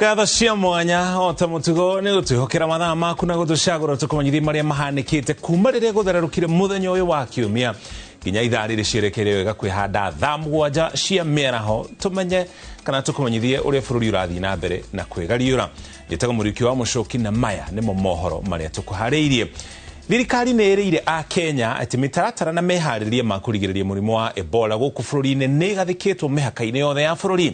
Ngatho cia mwanya o ta mũtugo nĩ gũtwĩhokera mathaa maku na gũtũcagũra tũkũmenyithie marĩa mahanĩkĩte kuma rĩrĩa gũthererũkire mũthenya ũyũ wa kiumia nginya ithaa rĩrĩ cierekeire wega kwĩhanda thaa 7 cia mĩaraho, tũmenye kana tũkũmenyithie ũrĩa bũrũri ũrathiĩ na mbere na kwĩgariũra. Njĩtagwo Mũriũki wa Mũcoki na maya nĩmo mohoro marĩa tũkũharĩirie. Thirikari nĩ ĩrĩire a Kenya atĩ mĩtaratara na meharĩrĩria ma kũrigĩrĩria mũrimũ wa Ebola gũkũ bũrũri-inĩ nĩ ĩgathĩkĩtwo mĩhaka-inĩ yothe ya bũrũri.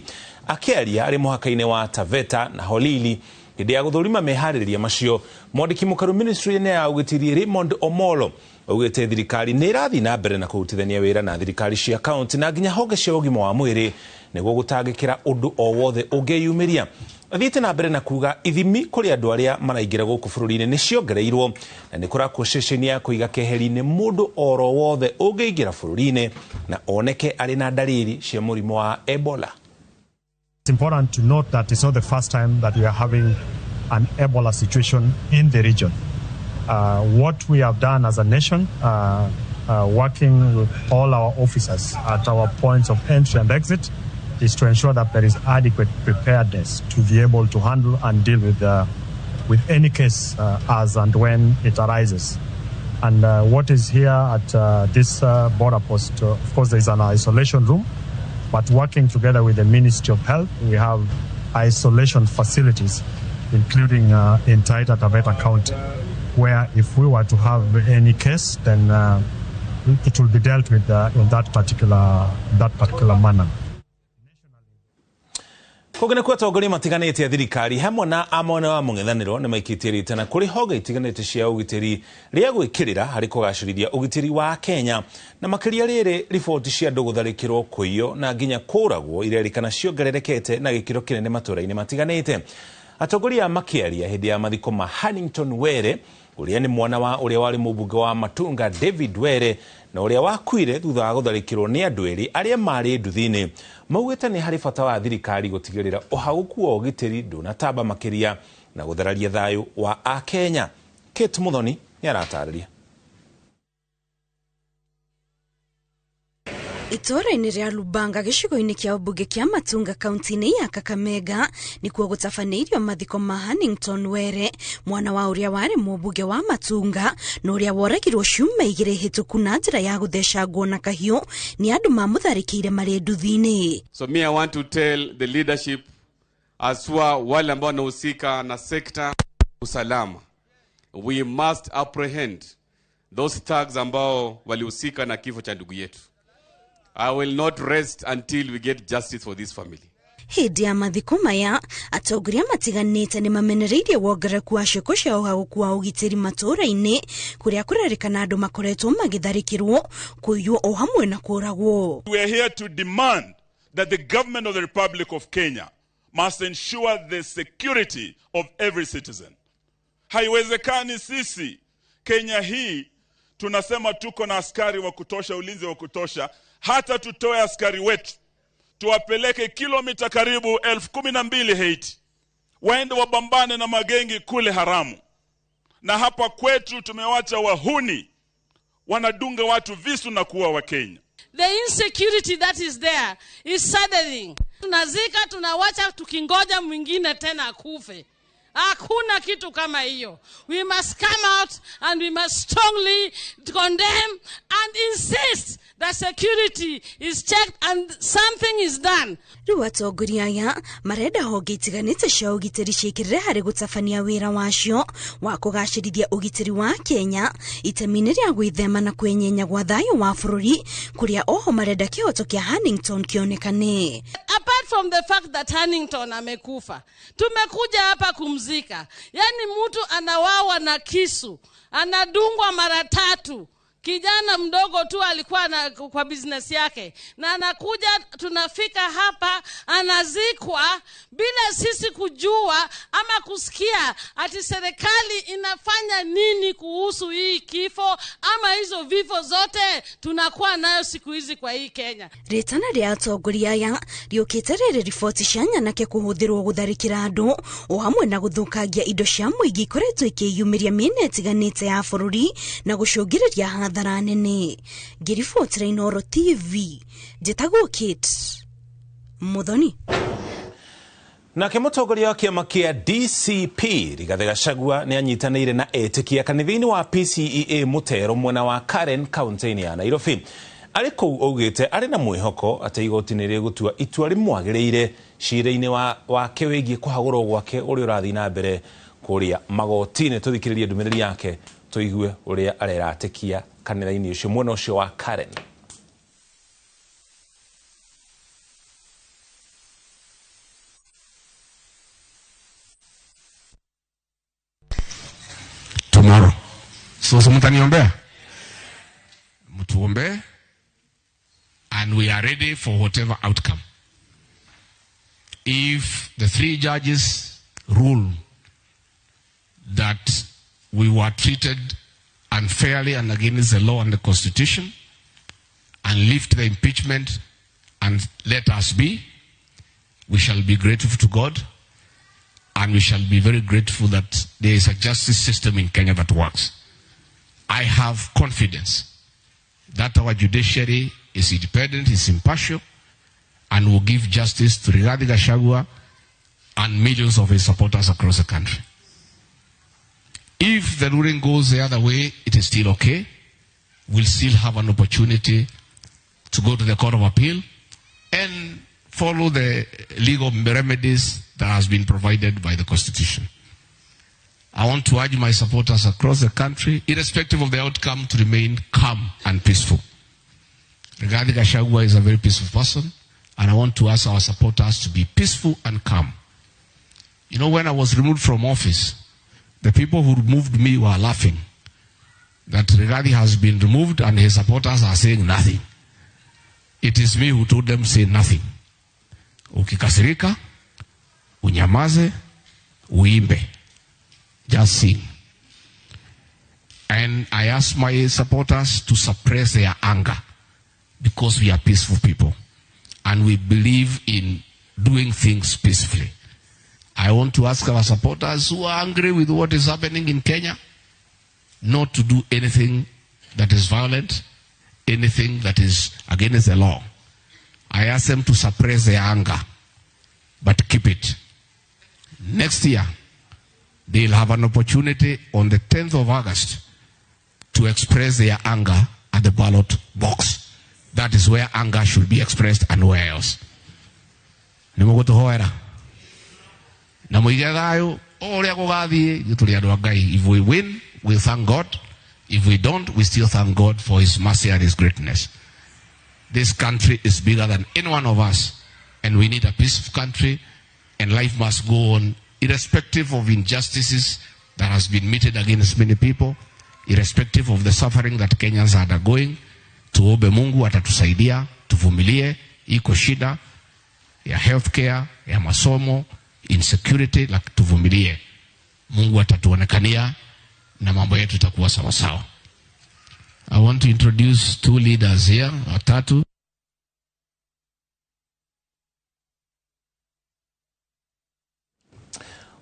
Akĩaria arĩ mũhaka-inĩ wa Taveta na Holili hĩndĩ ya gũthũrima meharĩrĩria macio, mwandĩki mũkaru ministry-inĩ ya ũgitĩri Raymond Omolo augĩte thirikari nĩ ĩrathiĩ na mbere na kũrutithania wĩra na thirikari cia kaunti na nginya honge cia ũgima wa mwĩrĩ nĩguo gũtangĩkĩra ũndũ o wothe ũngĩyumĩria. Athiĩte na mbere na kuga ithimi kũrĩ andũ arĩa maraingĩra gũkũ bũrũri-inĩ nĩ ciongereirwo na nĩ kũrakwo ceceni ya kũiga keheri-inĩ mũndũ oro wothe ũngĩingĩra bũrũri-inĩ na oneke arĩ na ndariri cia mũrimũ wa Ebola. It's important to note that it's not the first time that we are having an Ebola situation in the region. What we have done as a nation, working with all our officers at our points of entry and exit, is to ensure that there is adequate preparedness to be able to handle and deal with any case as and when it arises. And what is here at this border post, of course, there is an isolation room, but working together with the Ministry of Health, we have isolation facilities, including in Taita Taveta County, where if we were to have any case, then it will be dealt with in that particular manner. Kũngĩ nĩkuo atongoria matiganĩte a thirikari hamwe na amwena wa mũng'ethanĩro nĩ maikĩtie rĩtana kũrĩ honge itiganĩte cia ũgitĩri rĩa gwĩkĩrĩra harĩ kũgacĩrithia ũgitĩri wa Kenya, na makĩria rĩrĩ riboti cia andũ gũtharĩkĩrwo, kũiywo na nginya kũũragwo irerĩkana ciongererekete na gĩkĩro kĩnene matũũra-inĩ matiganĩte. Atongoria makĩaria hĩndĩ ya mathiko ma Hannington Were, ũrĩa nĩ mwana wa ũrĩa warĩ mũmbunge wa Matunga David Were, na ũrĩa wakuire thutha wa gũtharĩkĩrwo nĩ andũ erĩ arĩa marĩ nduthi-inĩ, maugĩte nĩ harĩ bata wa thirikari gũtigĩrĩra ũhagũku wa ũgitĩri ndũnatamba makĩria na gũthararia thayũ wa Akenya. Kate Muthoni nĩ aratarĩria. Itũũra-inĩ rĩa Lubanga gĩcigo-inĩ kĩa ũmbunge kĩa Matunga kaunti-inĩ ya Kakamega nĩkuo gũtabanĩirio mathiko ma Hannington Were, mwana wa ũrĩa warĩ mũmbunge wa Matunga na ũrĩa woragirwo ciumia 2 hĩtũku na njĩra ya gũthecangwo na kahiũ nĩ andũ mamũtharĩkĩire marĩ nduthi-inĩ. So me, I want to tell the leadership aswa wale ambao wanahusika na sekta usalama, we must apprehend those thugs ambao walihusika na kifo cha ndugu yetu. I will not rest until we get justice for this family. Hĩndĩ ya mathiko maya, atongoria matiganĩte nĩ mamenereirie wongerereku wa ciĩko cia ũhagũku wa ũgitĩri matũũra-inĩ kũrĩa kũrerĩkana andũ makoretwo magĩtharĩkĩrwo, kũiywo o hamwe na kũũragwo. We are here to demand that the government of the Republic of Kenya must ensure the security of every citizen. Haiwezekani sisi Kenya hii tunasema tuko na askari wa kutosha, ulinzi wa kutosha, hata tutoe askari wetu tuwapeleke kilomita karibu 12,000 Haiti, waende wabambane na magengi kule haramu. Na hapa kwetu tumewacha wahuni wanadunga watu visu na kuua wa Kenya. The insecurity that is there is saddening. Tunazika, tunawacha tukingoja mwingine tena akufe. Hakuna kitu kama hiyo. We must come out and we must strongly condemn and insist that security is checked and something is done. Rĩu atongoria aya marenda honge itiganĩte cia ũgitĩri ciĩkĩrĩre harĩ gũtabania wĩra wacio wa kũgacĩrithia ũgitĩri wa Kenya itemi-inĩ rĩa gwĩthema na kwĩnyenya gwa thayũ wa bũrũri, kũrĩa oho marenda kĩhoto kĩa Hannington kĩonekane. Apart from the fact that Hannington amekufa, tumekuja hapa kumzika. Yani mtu anawawa na kisu, anadungwa mara 3. Kijana mdogo tu alikuwa na, kwa business yake, na anakuja tunafika hapa anazikwa bila sisi kujua ama kusikia ati serikali inafanya nini kuhusu hii kifo ama hizo vifo zote tunakuwa nayo siku hizi kwa hii Kenya. Rĩtana rĩa atongoria aya rĩũkĩte rĩrĩ riboti cia nyanake kũhũthĩrwo gũtharĩkĩra andũ o hamwe na gũthũkangia indo cia mũingĩ ikoretwo ikĩyumĩria mĩena ĩtiganĩte ya bũrũri na gũcũngĩrĩria hathara nene. Ngĩribotera Inooro TV, njĩtagwo Kate Muthoni. Nake mũtongoria wa kĩama kĩa DCP Rigathĩ Gachagua nĩ anyitanĩire na etĩkia kanitha-inĩ wa PCEA Mũtero mwena wa Karen kaunti-inĩ ya Nairobi. Arĩ kũu augĩte arĩ na mwĩhoko atĩ igoti nĩ rĩgũtua itua rĩmwagĩrĩire cira-inĩ wake wĩgiĩ kũhagũrwo gwake ũrĩa ũrathiĩ na mbere kũrĩa magoti-inĩ. Tũthikĩrĩrie ndũmĩrĩri yake tũigue ũrĩa areratĩkia kanitha-inĩ ũcio mwena ũcio wa Karen. Tomorrow. So, so mtaniombea? Mtuombee, and we are ready for whatever outcome. If the three judges rule that we were treated unfairly and against the law and the constitution, and lift the impeachment and let us be, we shall be grateful to God, and we shall be very grateful that there is a justice system in Kenya that works. I have confidence that our judiciary is independent, is impartial, and will give justice to Rigathi Gachagua and millions of his supporters across the country. If the ruling goes the other way, it is still okay. We'll still have an opportunity to go to the Court of Appeal and follow the legal remedies that has been provided by the Constitution. I want to urge my supporters across the country, irrespective of the outcome, to remain calm and peaceful. Rigathi Gachagua is a very peaceful person, and I want to ask our supporters to be peaceful and calm. You know, when I was removed from office, the people who removed me were laughing that Rigathi has been removed and his supporters are saying nothing. It is me who told them say nothing. Ukikasirika, unyamaze, uimbe. Just sing. And I ask my supporters to suppress their anger, because we are peaceful people and we believe in doing things peacefully. I want to ask our supporters who are angry with what is happening in Kenya not to do anything that is violent, anything that is against the law. I ask them to suppress their anger, but keep it. Next year, they'll have an opportunity on the 10th of August to express their anger at the ballot box. That is where anger should be expressed and nowhere else. Nĩmũgũtũhoera na mũige thayũ o ũrĩa gũgathiĩ ithuĩ tũrĩ andũ a Ngai. If we win, we thank God. If we don't, we still thank God for his mercy and his greatness. This country is bigger than any one of us, and we need a peaceful country, and life must go on irrespective of injustices that has been meted against many people, irrespective of the suffering that Kenyans are undergoing. Tuombe Mungu atatusaidia, tuvumilie. Iko shida ya healthcare, ya masomo, insecurity, lakini tuvumilie. Mungu atatuonekania na mambo yetu itakuwa sawa sawa. I want to introduce two leaders here, watatu.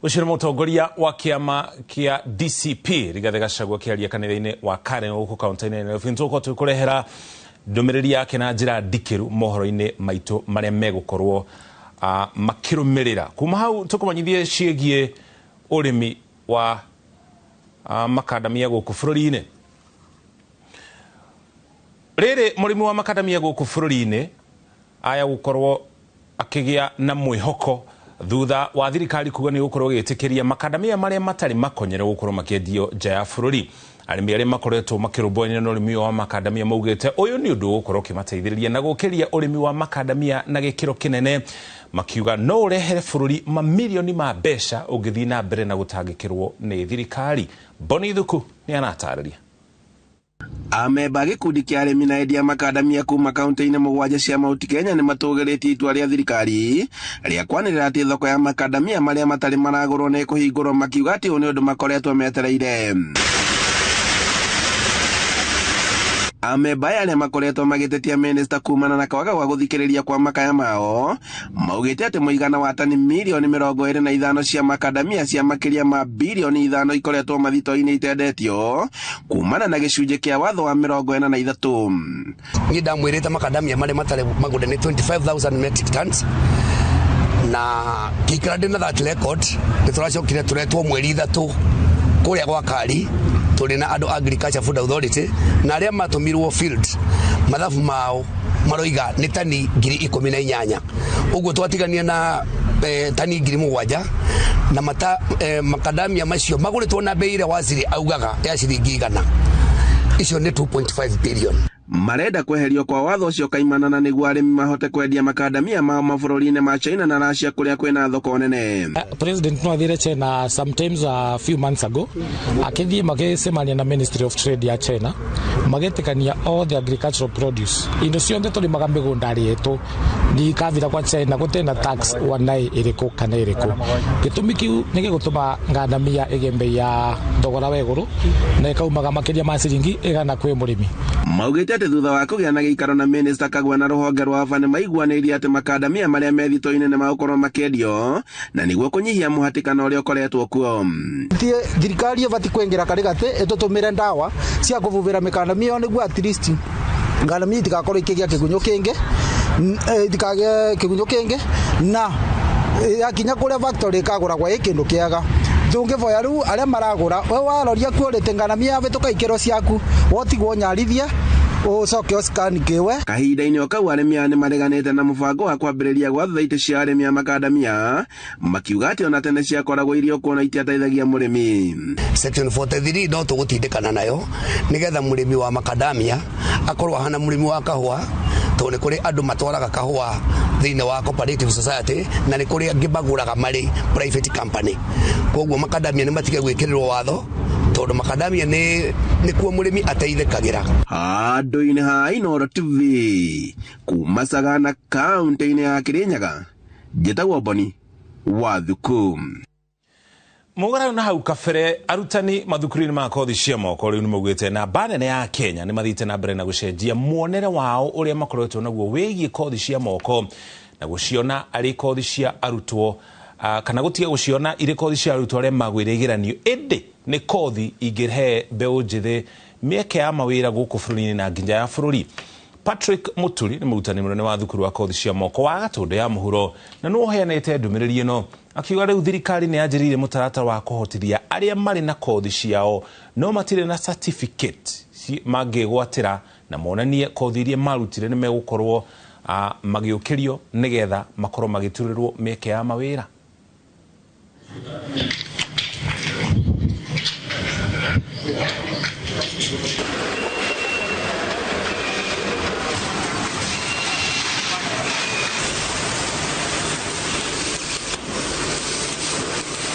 Ũcio nĩ mũtongoria wa kĩama kĩa DCP Rigathĩ Gachagua akĩaria kanitha-inĩ wa Karen gũkũ kaunti-inĩ ya Nairobi. Nĩtũgũkorwo tũgĩkũrehera ndũmĩrĩri yake na njĩra ndikĩru mohoro-inĩ maitũ marĩa megũkorwo makĩrũmĩrĩra. Kuma hau tũkũmenyithie ciĩgiĩ ũrĩmi wa makadamia gũkũ bũrũri-inĩ. Rĩrĩ mũrĩmi wa makadamia gũkũ bũrũri-inĩ aya gũkorwo akĩgĩa na mwĩhoko thutha wa thirikari kuga nĩ gũkorwo gĩtĩkĩria makadamia marĩa matarĩ makonyere gũkorwo makĩendio nja ya bũrũri. Arĩmi arĩa makoretwo makĩrũmbũyania na ũrĩmi wa makadamia maugĩte ũyũ nĩ ũndũ ũgũkorwo ũkĩmateithĩrĩria na gũkĩria ũrĩmi wa makadamia na gĩkĩro kĩnene, makiuga no ũrehere bũrũri mamirioni ma mbeca ũngĩthiĩ na mbere na gũtangĩkĩrwo nĩ thirikari. Boni Thuku nĩ aratarĩria. Amemba gĩkundi kĩa arĩmi na endia makadamia kuma kaunti-inĩ mũgwanja cia Mount Kenya nĩ matũgĩrĩtie itua rĩa thirikari rĩa kwanĩrĩra atĩ thoko ya makadamia marĩa matarĩ maragũrwo nĩ ĩkũhingũrwo, makiuga atĩ ũyũ nĩ ũndũ makoretwo metereire. Amemba aya arĩa makoretwo magĩtetia minista kumana na kwaga gwa gũthikĩrĩria kwa makaya mao maugĩte atĩ mũigana wa tani mirioni 25 cia makadamia cia makĩria ma birioni 5 ikoretwo mathito-inĩ itendetio kumana na gĩcunjĩ kĩa watho wa 43. Niĩ ndamwĩrĩte makadamia marĩa matarĩ magũre nĩ 25,000 metric tons. Na ngĩikara ndĩ na that record, nĩ tũracokire tũretwo mweri 3 kũrĩa gwa Kari, tũrĩ na andũ Agriculture Food Authority na arĩa matũmirwo field, mathabu mao maroiga nĩ tani 18,000. Ũguo twatigania na tani 7,000 na mata, makadamia macio magũrĩtwo na bei ĩrĩa waziri augaga ya ciringi 100, icio nĩ 2.5 billion. Marenda kweherio kwa watho ũcio kaimana na nĩguo arĩmi mahote kwendia makandamia mao mabũrũri-inĩ ma China na Russia kũrĩa kwĩna thoko nene. President no athire China sometimes a few months ago, akithie magicemania na Ministry of Trade ya China, magetikania all the agricultural produce, indo ciothe tũrĩmaga mĩgũnda yetu ndikavira kwa China gũtena tax wanai ĩrĩkũ kana ĩrĩkũ. Gĩtũmi kĩu nĩ gĩgũtũma ngandamia ĩgĩe mbei ya thogora wa igũrũ na ĩkaumaga makĩria ma ciringi 100 kwĩ mũrĩmi. Maugĩte atĩ thutha wa kũgĩa na gĩikaro na Minister Kagwe na rũhonge rwa AFA nĩ maiguanĩire atĩ makandamia marĩa me thito-inĩ nĩ magũkorwo makĩendio na nĩguo kũnyihia mũhatĩkano ũrĩa ũkoretwo kuo. Thirikari ĩbatiĩ kũingĩra karĩgatĩ ĩtũtũmĩre ndawa cia kũbubĩra mĩkandamia ĩyo nĩguo at least ngandamia itigakorwo ikĩgĩa kĩgunyũ kĩngĩ, itikagĩe kĩgunyũ kĩngĩ, na yakinya kũrĩa factory ĩkagũragwo ĩ kĩndũ kĩega. Tũngĩboya rĩu arĩa maragũra, we waroria quality ngandamia yahĩtũka ikĩro ciaku, wotigwo nyarithie ũcoke ũscan kĩwe. Kahinda-inĩ o kau, arĩmi aya nĩ mareganĩte na mũbango wa kwambĩrĩria gwa thathaitĩ cia arĩmi a makandamia, makiuga atĩ ona tene ciakoragwo irio kuo na itiateithagia mũrĩmi. Section 43 no tũgũtindĩkana nayo nĩgetha mũrĩmi wa makandamia akorwo ahana mũrĩmi wa kahũa, tondũ nĩ kũrĩ andũ matwaraga kahũa thĩinĩ wa cooperative society na nĩ kũrĩ angĩ magũraga marĩ private company. Koguo makandamia nĩ matige gwĩkĩrĩrwo watho, tondũ makandamia nĩ nĩkuo mũrĩmi ateithĩkagĩra. Handũ-inĩ ha Inooro TV kuma Sagana kaunti-inĩ ya Kirinyaga, njĩtagwo Boni wa Thuku. Mũgarũ na hau kabere, arutani mathukuru-inĩ ma kothi cia moko rĩu nĩ maugĩte namba nene ya Kenya nĩ mathiĩte na mbere na gũcenjia muonere wao ũrĩa makoretwo naguo wĩgiĩ kothi cia moko na gũciona arĩ kothi cia arutwo, kana gũtiga gũciona irĩ kothi cia arutwo arĩa magwĩre igeranio, ĩndĩ nĩ kothi ingĩhe mbeũ njĩthĩ mĩeke ya mawĩra gũkũ bũrũri-inĩ na nginya ya bũrũri. Patrick Muturi nĩ mũrutani mũnene wa thukuru wa kothi cia moko wa Gatũndũ ya mũhuro na nĩwe ũheanĩte ndũmĩrĩri ĩno, akiuga rĩu thirikari nĩ yanjĩrĩirie mũtaratara wa kũhotithia arĩa marĩ na kothi ciao no matirĩ na certificate mangĩgwatĩra na monanie kothi iria marutire nĩ megũkorwo magĩũkĩrio nĩgetha makorwo magĩturĩrwo mĩeke ya mawĩra.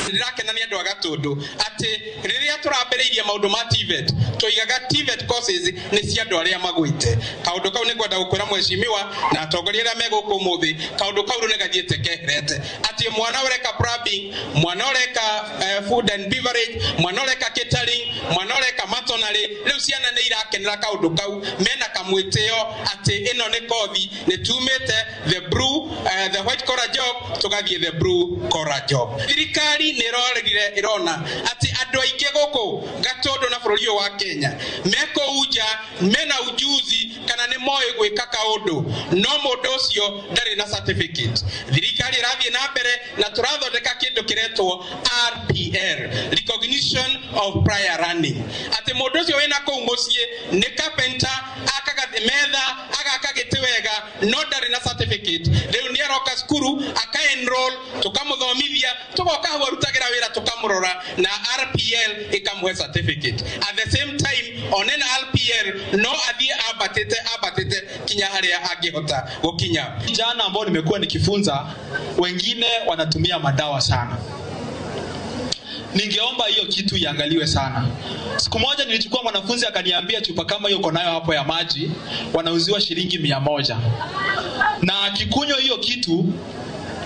Ndirakena nĩ andũ a Gatũndũ atĩ rĩrĩa tũrambĩrĩirie maũndũ ma TVET, tũigaga TVET courses nĩ cia andũ arĩa magwĩte. Kaũndũ kau nĩ ngwenda gũkwĩra mheshimiwa na atongoria arĩa me gũkũ ũmũthĩ, kaũndũ kau rĩu nĩ gathiĩte keherete, atĩ mwana ũreka plumbing, mwana ũreka food and beverage, mwana ũreka catering, mwana ũreka masonry, rĩu ciana nĩ irakenera kaũndũ kau, mena kamwĩtĩo atĩ ĩno nĩ kothi, nĩ tumĩte the blue, the white collar job tũgathiĩ the blue collar job. Thirikari nĩ ĩrorire ĩrona atĩ andũ aingĩ gũkũ Gatũndũ na bũrũri ũyũ wa Kenya me kũu nja mena ujuzi kana nĩ moĩ gwĩka kaũndũ, no mũndũ ũcio ndarĩ na certificate. Thirikari ĩrathiĩ na mbere na tũrathondeka kĩndũ kĩretwo RPL, recognition of prior learning, atĩ mũndũ ũcio wĩna kũu mũciĩ nĩ carpenter, akaga metha, agaka gĩtĩ wega, no ndarĩ na certificate. Rĩu nĩ aroka cukuru aka enroll, tũkamũthomithia, tũgoka hau arutagĩra wĩra tũkamũrora na RPL ĩkamũhe certificate. At the same time onena RPL no athiĩ ambatĩte ambatĩte kinya harĩa angĩhota gũkinya. Vijana ambao nimekuwa nikifunza, wengine wanatumia madawa sana. Ningeomba hiyo kitu iangaliwe sana. Siku moja nilichukua mwanafunzi akaniambia chupa kama hiyo uko nayo hapo ya maji wanauziwa shilingi 100. Na akikunywa hiyo kitu,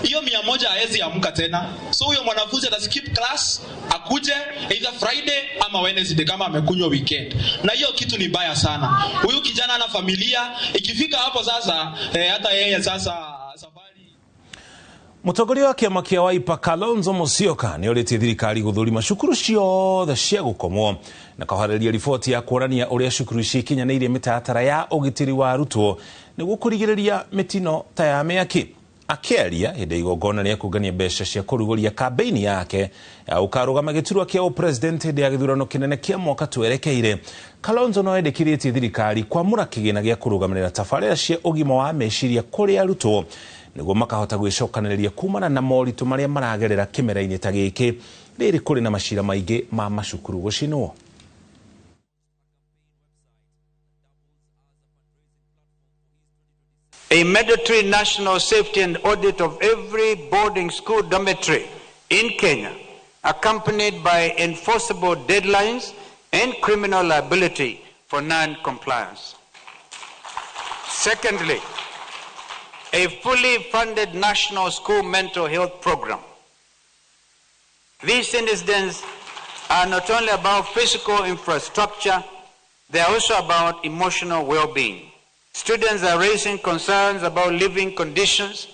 hiyo 100 haezi amka tena. So huyo mwanafunzi ata skip class, akuje either Friday ama Wednesday kama amekunywa weekend. Na hiyo kitu ni mbaya sana. Huyu kijana ana familia, ikifika hapo sasa, hata yeye sasa safari. Mũtongoria wa kĩama kĩa Wiper Kalonzo Musyoka nĩ orĩtie thirikari gũthũrima cukuru ciothe cia gũkomwo na kũharĩria riboti ya kuonania ũrĩa cukuru ici ikinyanĩirie mĩtaratara ya ũgitĩri wa arutwo nĩguo kũrigĩrĩria mĩtino ta ya mĩaki. Akĩaria hĩndĩ ya igongona rĩa kũngania mbeca cia kũrugũria kambĩini yake ya gũkarũgama gĩturwa kĩa ũpresident hĩndĩ ya gĩthurano kĩnene kĩa mwaka twerekeire, Kalonzo no endekithĩtie thirikari kwamũra kĩgĩna gĩa kũrũgamĩrĩra tabarĩra cia ũgima wa meciria kũrĩ arutwo nĩguo makahota gwĩcokanĩrĩria kumana na moritũ marĩa maragerera kĩmera-inĩ ta gĩkĩ rĩrĩ kũrĩ na macira maingĩ ma macukuru gũcinwo. A mandatory national safety and audit of every boarding school dormitory in Kenya, accompanied by enforceable deadlines and criminal liability for non-compliance. Secondly, a fully funded national school mental health program. These incidents are not only about physical infrastructure, they are also about emotional well-being. Students are raising concerns about living conditions,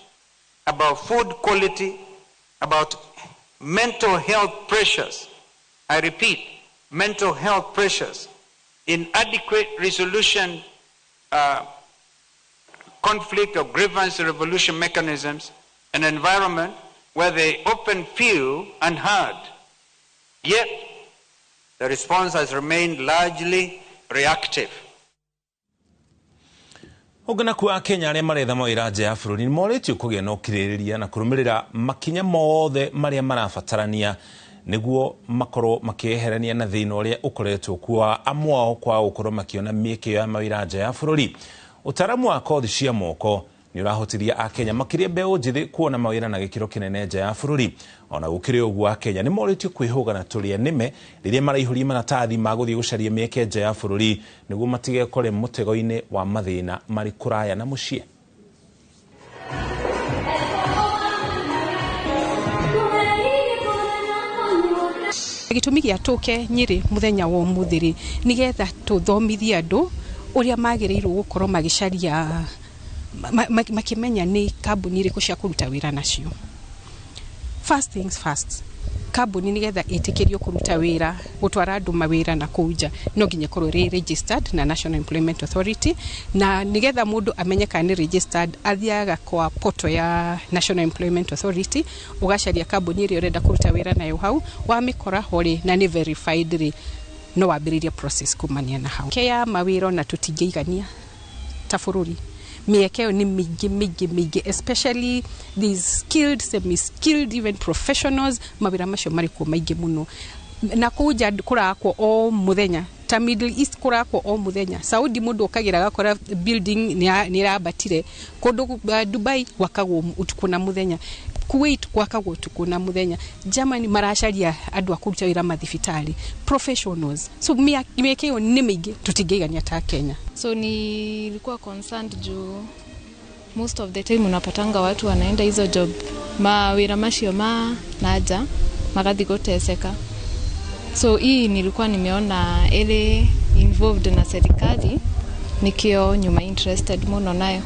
about food quality, about mental health pressures. I repeat, mental health pressures, inadequate resolution, conflict or grievance resolution mechanisms, an environment where they often feel unheard. Yet, the response has remained largely reactive. Ũngana kwa Kenya arĩa maretha mawĩra nja ya bũrũri nĩ morĩtio kũgĩa na ũkirĩrĩria na kũrũmĩrĩra makinya mothe marĩa marabatarania nĩguo makorwo makĩeherania na thĩna ũrĩa ũkoretwo kuo wa amwe ao kwaga gũkorwo makĩona mĩeke ya mawĩra nja ya bũrũri. Ũtaaramu wa kothi cia moko nĩ ũrahotithia Akenya makĩria mbeũ njĩthĩ kuona mawĩra na gĩkĩro kĩnene nja ya bũrũri. Ona gũkĩrĩ ũguo, Akenya nĩ morĩtio kwĩhũga na tũrĩa nĩme rĩrĩa maraihũria maratathi ma gũthiĩ gũcaria mĩeke nja ya bũrũri nĩguo matigekore mũtego-inĩ wa mathĩna marĩ kũraya na mũciĩ. Gĩtũmi gĩa tũke Nyĩrĩ mũthenya wa ũmũthĩ rĩ, nĩgetha tũthomithie andũ ũrĩa magĩrĩirwo gũkorwo magĩcaria makĩmenya nĩ kambuni irĩkũ cia kũruta wĩra nacio. First things first, kambuni nĩgetha ĩtĩkĩrio kũruta wĩra, gũtwara andũ mawĩra na kũu nja, no nginya ĩkorwo ĩrĩ registered na National Employment Authority, na nĩgetha mũndũ amenye kana nĩ registered, athiaga kwa portal ya National Employment Authority, ũgacaria kambuni ĩrĩa ũrenda kũruta wĩra nayo hau, wamĩkora ho rĩ, na nĩ verified rĩ, no wambĩrĩrie process kumania na hau. Mĩeke ya mawĩra ona tũtingĩigania ta bũrũri. Mĩeke ĩyo nĩ mĩingĩ mĩingĩ mĩingĩ, especially these skilled, semi-skilled, even professionals, mawĩra macio marĩ kuo maingĩ mũno. Na kũu nja kũrakwo o mũthenya, ta Middle East kũrakwo o mũthenya. Saudi mũndũ okagĩra agakora building nĩ ĩrambatire. Kũndũ Dubai gwakagwo ũtukũ na mũthenya. Kuwait gwakagwo ũtukũ na mũthenya. Germany maracaria andũ a kũruta wĩra mathibitarĩ, professionals. So mĩeke ĩyo nĩ mĩingĩ, tũtingĩigania ta Kenya. So nilikuwa concerned juu most of the time unapatanga watu wanaenda hizo job mawĩra macio ma naja magathi gũteseka. So hii nilikuwa nimeona ile involved na serikali nikio nyuma interested muno nayo.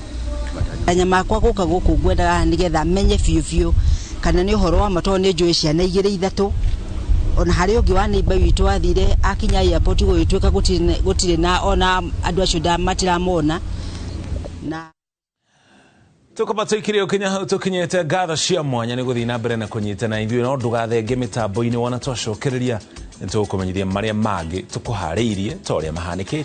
Anya makwa gũka gũkũ ngwendaga nĩgetha menye biũ biũ kana nĩ ũhoro wa ma tondũ nĩ njũĩ ciana igĩrĩ ithatũ, ona harĩ ũngĩ wa neighbor witũ athire akinya airport gũgĩtuĩka gũtirĩ na ona andũ acio matiramona na Tukaba tuikire ukinya hau tukinyite ngatho cia mwanya nĩ gũthiĩ na mbere na kũnyitana ithuĩ, no ndũgathenge mĩtambo-inĩ wona twacokereria nĩ tũgũkũmenyithia marĩa mangĩ tũkũharĩirie ta ũrĩa mahanĩkĩte.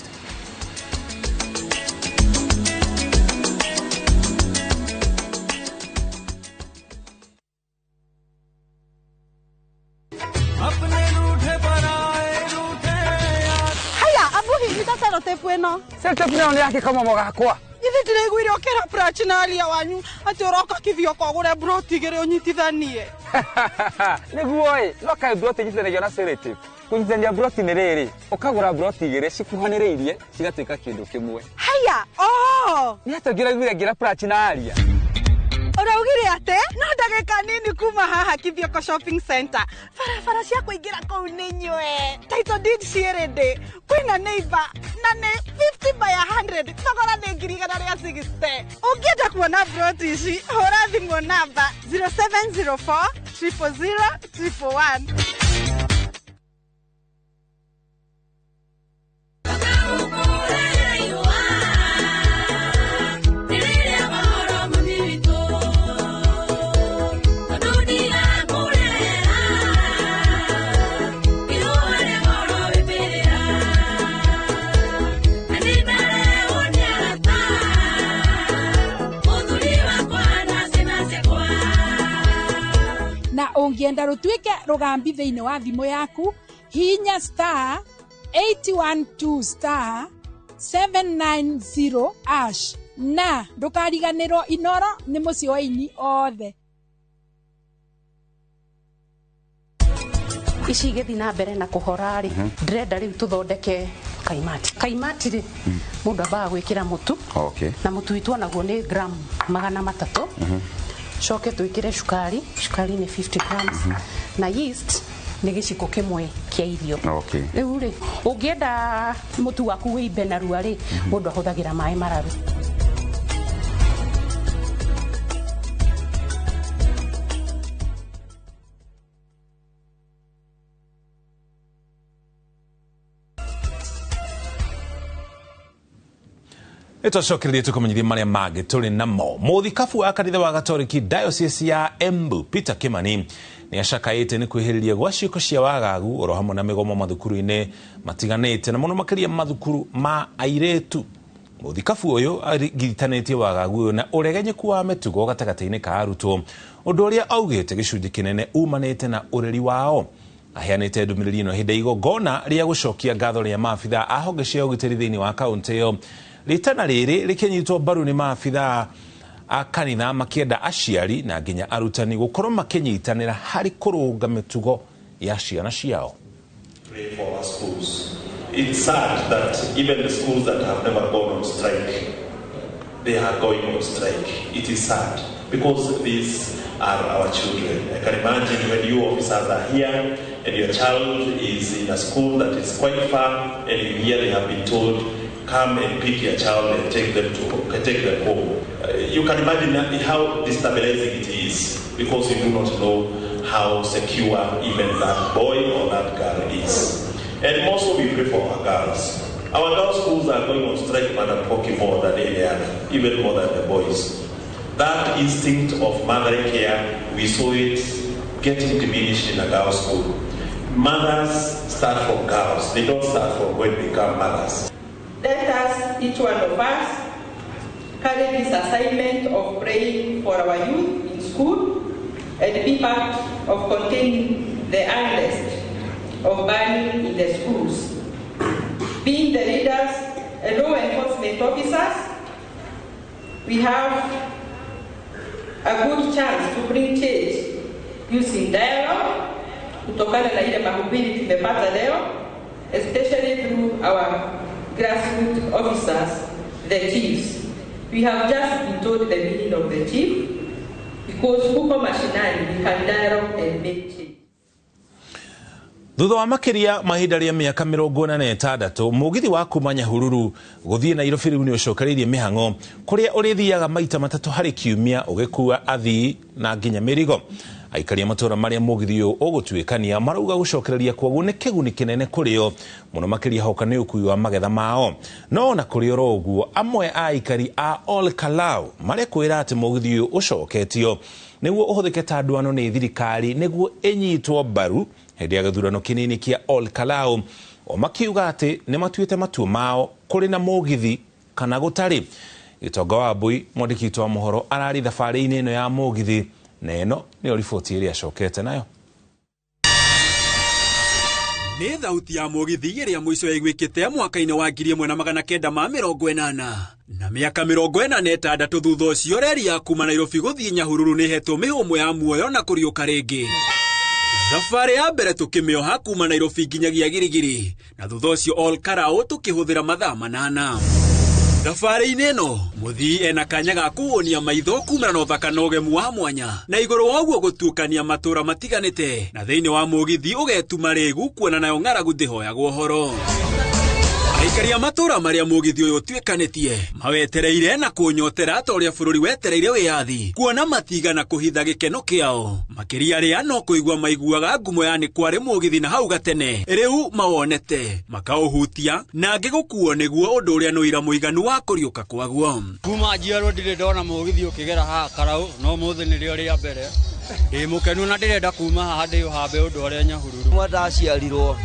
Selotep ĩno nĩ yake kamamo gakwa. Ithe ndĩraiguire ũkĩra Prachi na aria wanyu atĩ ũroka Kithioko ũgũre broti igĩrĩ ũnyitithanie. Nĩguo ĩ, no kaĩ broti inyitithanagio na selotep. Kũnyitithania broti nĩ rĩrĩ, ũkagũra broti igĩrĩ cikuhanĩrĩirie cigatuĩka kĩndũ kĩmwe. Haya, oho. Nĩ atĩa ũngĩraiguire ngĩra Prachi na aria? Ũraugire atĩ no ndagĩka nini kuma haha Kithioko Shopping Center, barabara cia kũingĩra kũu nĩ nyue, title deed ciĩ ready, kwĩna neighbor na nĩ 50 by 100, thogora nĩ 160,000. Ũngĩenda kuona broti ici, hũra thimũ namba 0704 000 111. Ũngĩenda rũtuĩke rũgambi thĩinĩ wa thimũ yaku, hihinya star 812 star 790 ash, na ndũkariganĩrwo Inoro nĩ mũciĩ wa aini othe. Ici igĩthiĩ na mbere na kũhora rĩ, ndĩrenda rĩu tũthondeke kaimati. Kaimati rĩ, mũndũ ambaga gwĩkĩra mũtu, na mũtu witũ onaguo nĩ gram 300. Coke twĩkĩre cukari, cukari nĩ 50 grams, na yeast nĩ gĩciko kĩmwe kĩa irio. Rĩu rĩ, ũngĩenda mũtu waku wĩimbe narua rĩ, mũndũ ahũthagĩra maĩ mararu. Nĩtwacokererie tũkũmenyithia marĩa mangĩ tũrĩ namo. Mũthikabu wa kanitha wa Gatoriki Diocese ya Embu Peter Kimani nĩ acakaĩte nĩ kwĩhĩrĩria gwa ciĩko cia wagagu oro hamwe na mĩgomo mathukuru-inĩ matiganĩte, na mũno makĩria mathukuru ma airĩtu. Mũthikabu ũyũ arigiritanĩtie wagagu ũyũ na ũregenyũku wa mĩtugo gatagatĩ-inĩ ka arutwo, ũndũ ũrĩa augĩte gĩcunjĩ kĩnene umanĩte na ũreri wao. Aheanĩte ndũmĩrĩri ĩno hĩndĩ ya igongona rĩa gũcokia ngatho rĩa maabithaa a honge cia ũgitĩri thĩinĩ wa kaũntĩ ĩyo. Rĩtana rĩrĩ rĩkĩnyitwo mbaru nĩ maabithaa a kanitha makĩenda aciari na nginya arutani gũkorwo makĩnyitanĩra harĩ kũrũnga mĩtugo ya ciana ciao. Pray for our schools. It's sad that even the schools that have never gone on strike, they are going on strike. It is sad because these are our children. I can imagine when you officers are here and your child is in a school that is quite far and you hear they have been told, come and pick your child and take them home. You can imagine how destabilizing it is because you do not know how secure even that boy or that girl is. And also we pray for our girls. Our girls' schools are going on strike, Madam Poki, more than any other, even more than the boys. That instinct of motherly care, we saw it getting diminished in a girls' school. Mothers start from girls. They don't start from when they become mothers. Let us, each one of us, carry this assignment of praying for our youth in school and be part of containing the unrest of banning in the schools. Being the leaders and law enforcement officers, we have a good chance to bring change using dialogue, kutokana na ile mahubiri tumepata leo, especially through our grassroots officers, the chiefs. We have just been told the meaning of the chief, because huko mashinani we can dialogue and make change. Thutha wa makiria mahinda rĩa mĩaka 46, mũgithi wa kuma Nyahururu gũthiĩ Nairobi rĩu nĩ ũcokereirie mĩhang'o kũrĩa ũrĩthiaga maita 3 harĩ kiumia ũgĩkua athii na nginya mĩrigo. Aikari a matũũra marĩa mũgithi ũyũ ũgũtuĩkania marauga gũcokereria kwaguo nĩ kĩguni kĩnene kũrĩ o, mũno makĩria hoka nĩ ũkui wa magetha mao. No ona kũrĩ oro ũguo, amwe a aikari a Ol Kalou marekwĩra atĩ mũgithi ũyũ ũcoketio nĩguo ũhũthĩke ta ndwano nĩ thirikari nĩguo ĩnyitwo mbaru hĩndĩ ya gĩthurano kĩnini kĩa Ol Kalou, o makiuga atĩ nĩ matuĩte matua mao kũrĩ na mũgithi kana gũtarĩ. Gĩtonga wa Mbui, mwandĩki witũ wa mohoro, ararĩ thabarĩ-inĩ ĩno ya mũgithi, na ĩno nĩyo riboti ĩrĩa acokete nayo. Nĩ thauti ya mũgithi ĩrĩa mũico yaiguĩkĩte mwaka-inĩ wa 1980 na mĩaka 46 thutha ũcio reri ya kuma Nairobi gũthiĩ Nyahururu nĩ ĩhetwo mĩhũmũ ya muoyo na kũriũka rĩngĩ. Thabarĩ ya mbere tũkĩmĩoha kuma Nairobi nginyagia Girigiri na thutha ũcio Ol Kalou tũkĩhũthĩra mathaa 8. Thabarĩ-inĩ ĩno mũthii ena kanya ga kũhũnia maitho kumana na ũthaka na ũgemu wa mwanya na igũrũ wa ũguo gũtuĩkania matũũra matiganĩte, na thĩinĩ wa mũgithi ũgetuma rĩgu kuona nayo ng'aragu ndĩhoyagwo ũhoro. Aikari a matũũra marĩa mũgithi ũyũ ũtuĩkanĩtie mawetereire na kũnyotera ta ũrĩa bũrũri wetereire wĩyathi, kuona matigana kũhitha gĩkeno kĩao makĩria arĩa no kũigua maiguaga ngumo ya nĩ kwarĩ mũgithi na hau gatene rĩu mawonete makaũhutia na angĩ gũkuo nĩguo ũndũ ũrĩa nĩ ũira mũiganu wa kũriũka kwaguo. Kuma njiarwo ndirĩ ndona mũgithi ũkĩgera haha Karau, no mũthĩ nĩrĩo rĩa mbere. Ndĩ mũkenu na ndĩrenda kuma haha ndĩũhambe ũndũ ũrĩa Nyahururu. Kuma ndaciarirwo,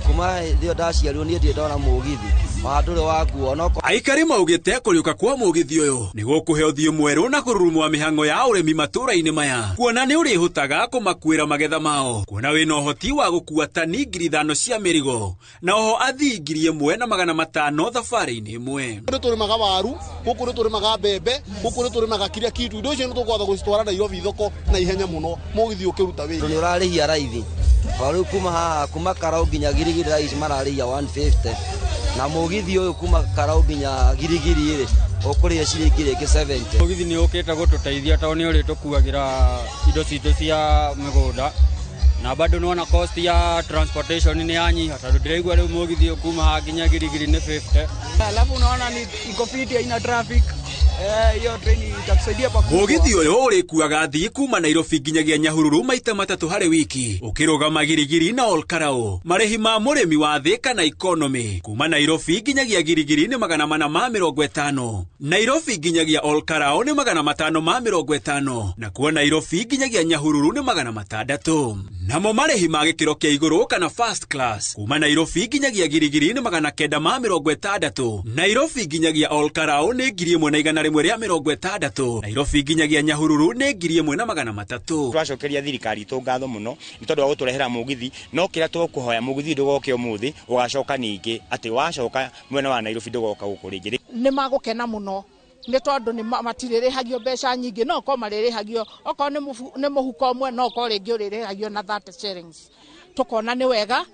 kuma hĩndĩ ĩyo ndaciarirwo niĩ ndirĩ ndona mũgithi. Mũhando ũrĩa wa nguo onokorwo Aikari maugĩte kũriũka kwa mũgithi ũyũ nĩ gũkũhe ũthiũ mwerũ na kũrurumũa mĩhang'o ya ũrĩmi matũũra-inĩ maya, kuona nĩ ũrĩhũtaga kũmakuĩra magetha mao, kuona wĩna ũhoti wa gũkua tani 5,000 cia mĩrigo na oho athii 1,500 thabarĩ-inĩ ĩmwe. Nĩ tũrĩmaga waru, gũkũ nĩ tũrĩmaga mbembe, gũkũ nĩ tũrĩmaga kĩrĩa kitu. Indo icio nĩ tũkwatha gũcitwara Nairobi thoko na ihenya mũno mũgithi ũkĩruta wĩra. Nĩ ũrarĩhia raithi. O rĩu kuma haha kuma Karau nginya Girigiri thaa ici mararĩhia 150, na mũgithi ũyũ kuma Karau nginya Girigiri rĩ ũkũrĩha ciringi rĩngĩ 70. Mũgithi nĩ ũkĩte gũtũteithia tondũ nĩ ũrĩtũkuagĩra indo citũ cia mĩgũnda, na bado nĩwona cost ya transportation nĩ yanyiha tondũ ndĩraigua rĩu mũgithi ũyũ kuma haha nginya Girigiri nĩ 50. Alafu unaona ni iko fiti, haina traffic. Hiyo train itatusaidia pakubwa. Mũgithi ũyũ ũrĩkuaga athii kuma Nairobi nginyagia Nyahururu maita matatũ harĩ wiki, ũkĩrũgama Girigiri na Olkarau. Marĩhi ma mũrĩmi wa thĩ kana economy kuma Nairobi nginyagia Girigiri nĩ 450, Nairobi nginyagia Olkarau nĩ 550, na kuo Nairobi nginyagia Nyahururu nĩ 600. Namo marĩhi ma gĩkĩro kĩa igũrũ kana first class kuma Nairobi nginyagia Girigiri nĩ 960, Nairobi nginyagia Olkarau nĩ 1,160, Nairobi nginyagia Nyahururu nĩ 1,300. Tũracokeria thirikari itũ ngatho mũno nĩ tondũ wa gũtũrehera mũgithi, no kĩrĩa tũkũhoya mũgithi ndũgoke ũmũthĩ ũgacoka ningĩ, atĩ wacoka mwena wa Nairobi ndũgoka gũkũ rĩngĩ. Nĩ magũkena mũno nĩ tondũ nĩ matirĩrĩhagio mbeca nyingĩ, no korwo marĩrĩhagio okorwo nĩ mũhuko ũmwe, no korwo rĩngĩ ũrĩrĩhagio na 30 shillings. Tũkona nĩ wega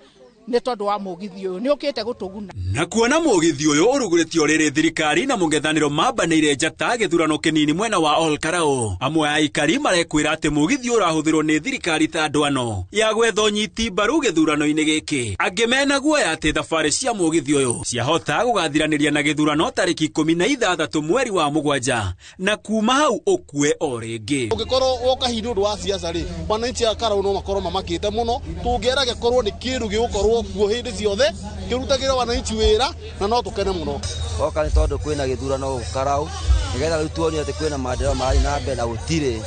nĩ tondũ wa mũgithi ũyũ nĩ ũkĩte gũtũguna. Na kuona mũgithi ũyũ ũrugũrĩtio rĩrĩ thirikari na mũng'ethanĩro mambanĩire njata gĩthurano kĩnini mwena wa Olkarau, amwe a aikari marekwĩra atĩ mũgithi ũrahũthĩrwo nĩ thirikari ta ndwano ya gwetha ũnyiti mbaru gĩthurano-inĩ gĩkĩ. Angĩ mena guoya atĩ thabarĩ cia mũgithi ũyũ ciahota gũgathiranĩria na gĩthurano tarĩki 16 mweri wa 7, na kuma hau ũkue o rĩngĩ. Ũngĩkorwo woka hihi nĩ ũndũ wa siasa rĩ, wananchi a Karau no makorwo mamakĩte mũno. Tũngĩera gĩkorwo nĩ kĩndũ gĩgũkorwo kuo hĩndĩ ciothe kĩrutagĩra wananchi wĩra, na no tũkene mũno. Oka nĩ tondũ kwĩna gĩthurano gũkũ Karau, nĩgetha rĩu tuone atĩ kwĩna maendeleo marathiĩ na mbere na gũtirĩ.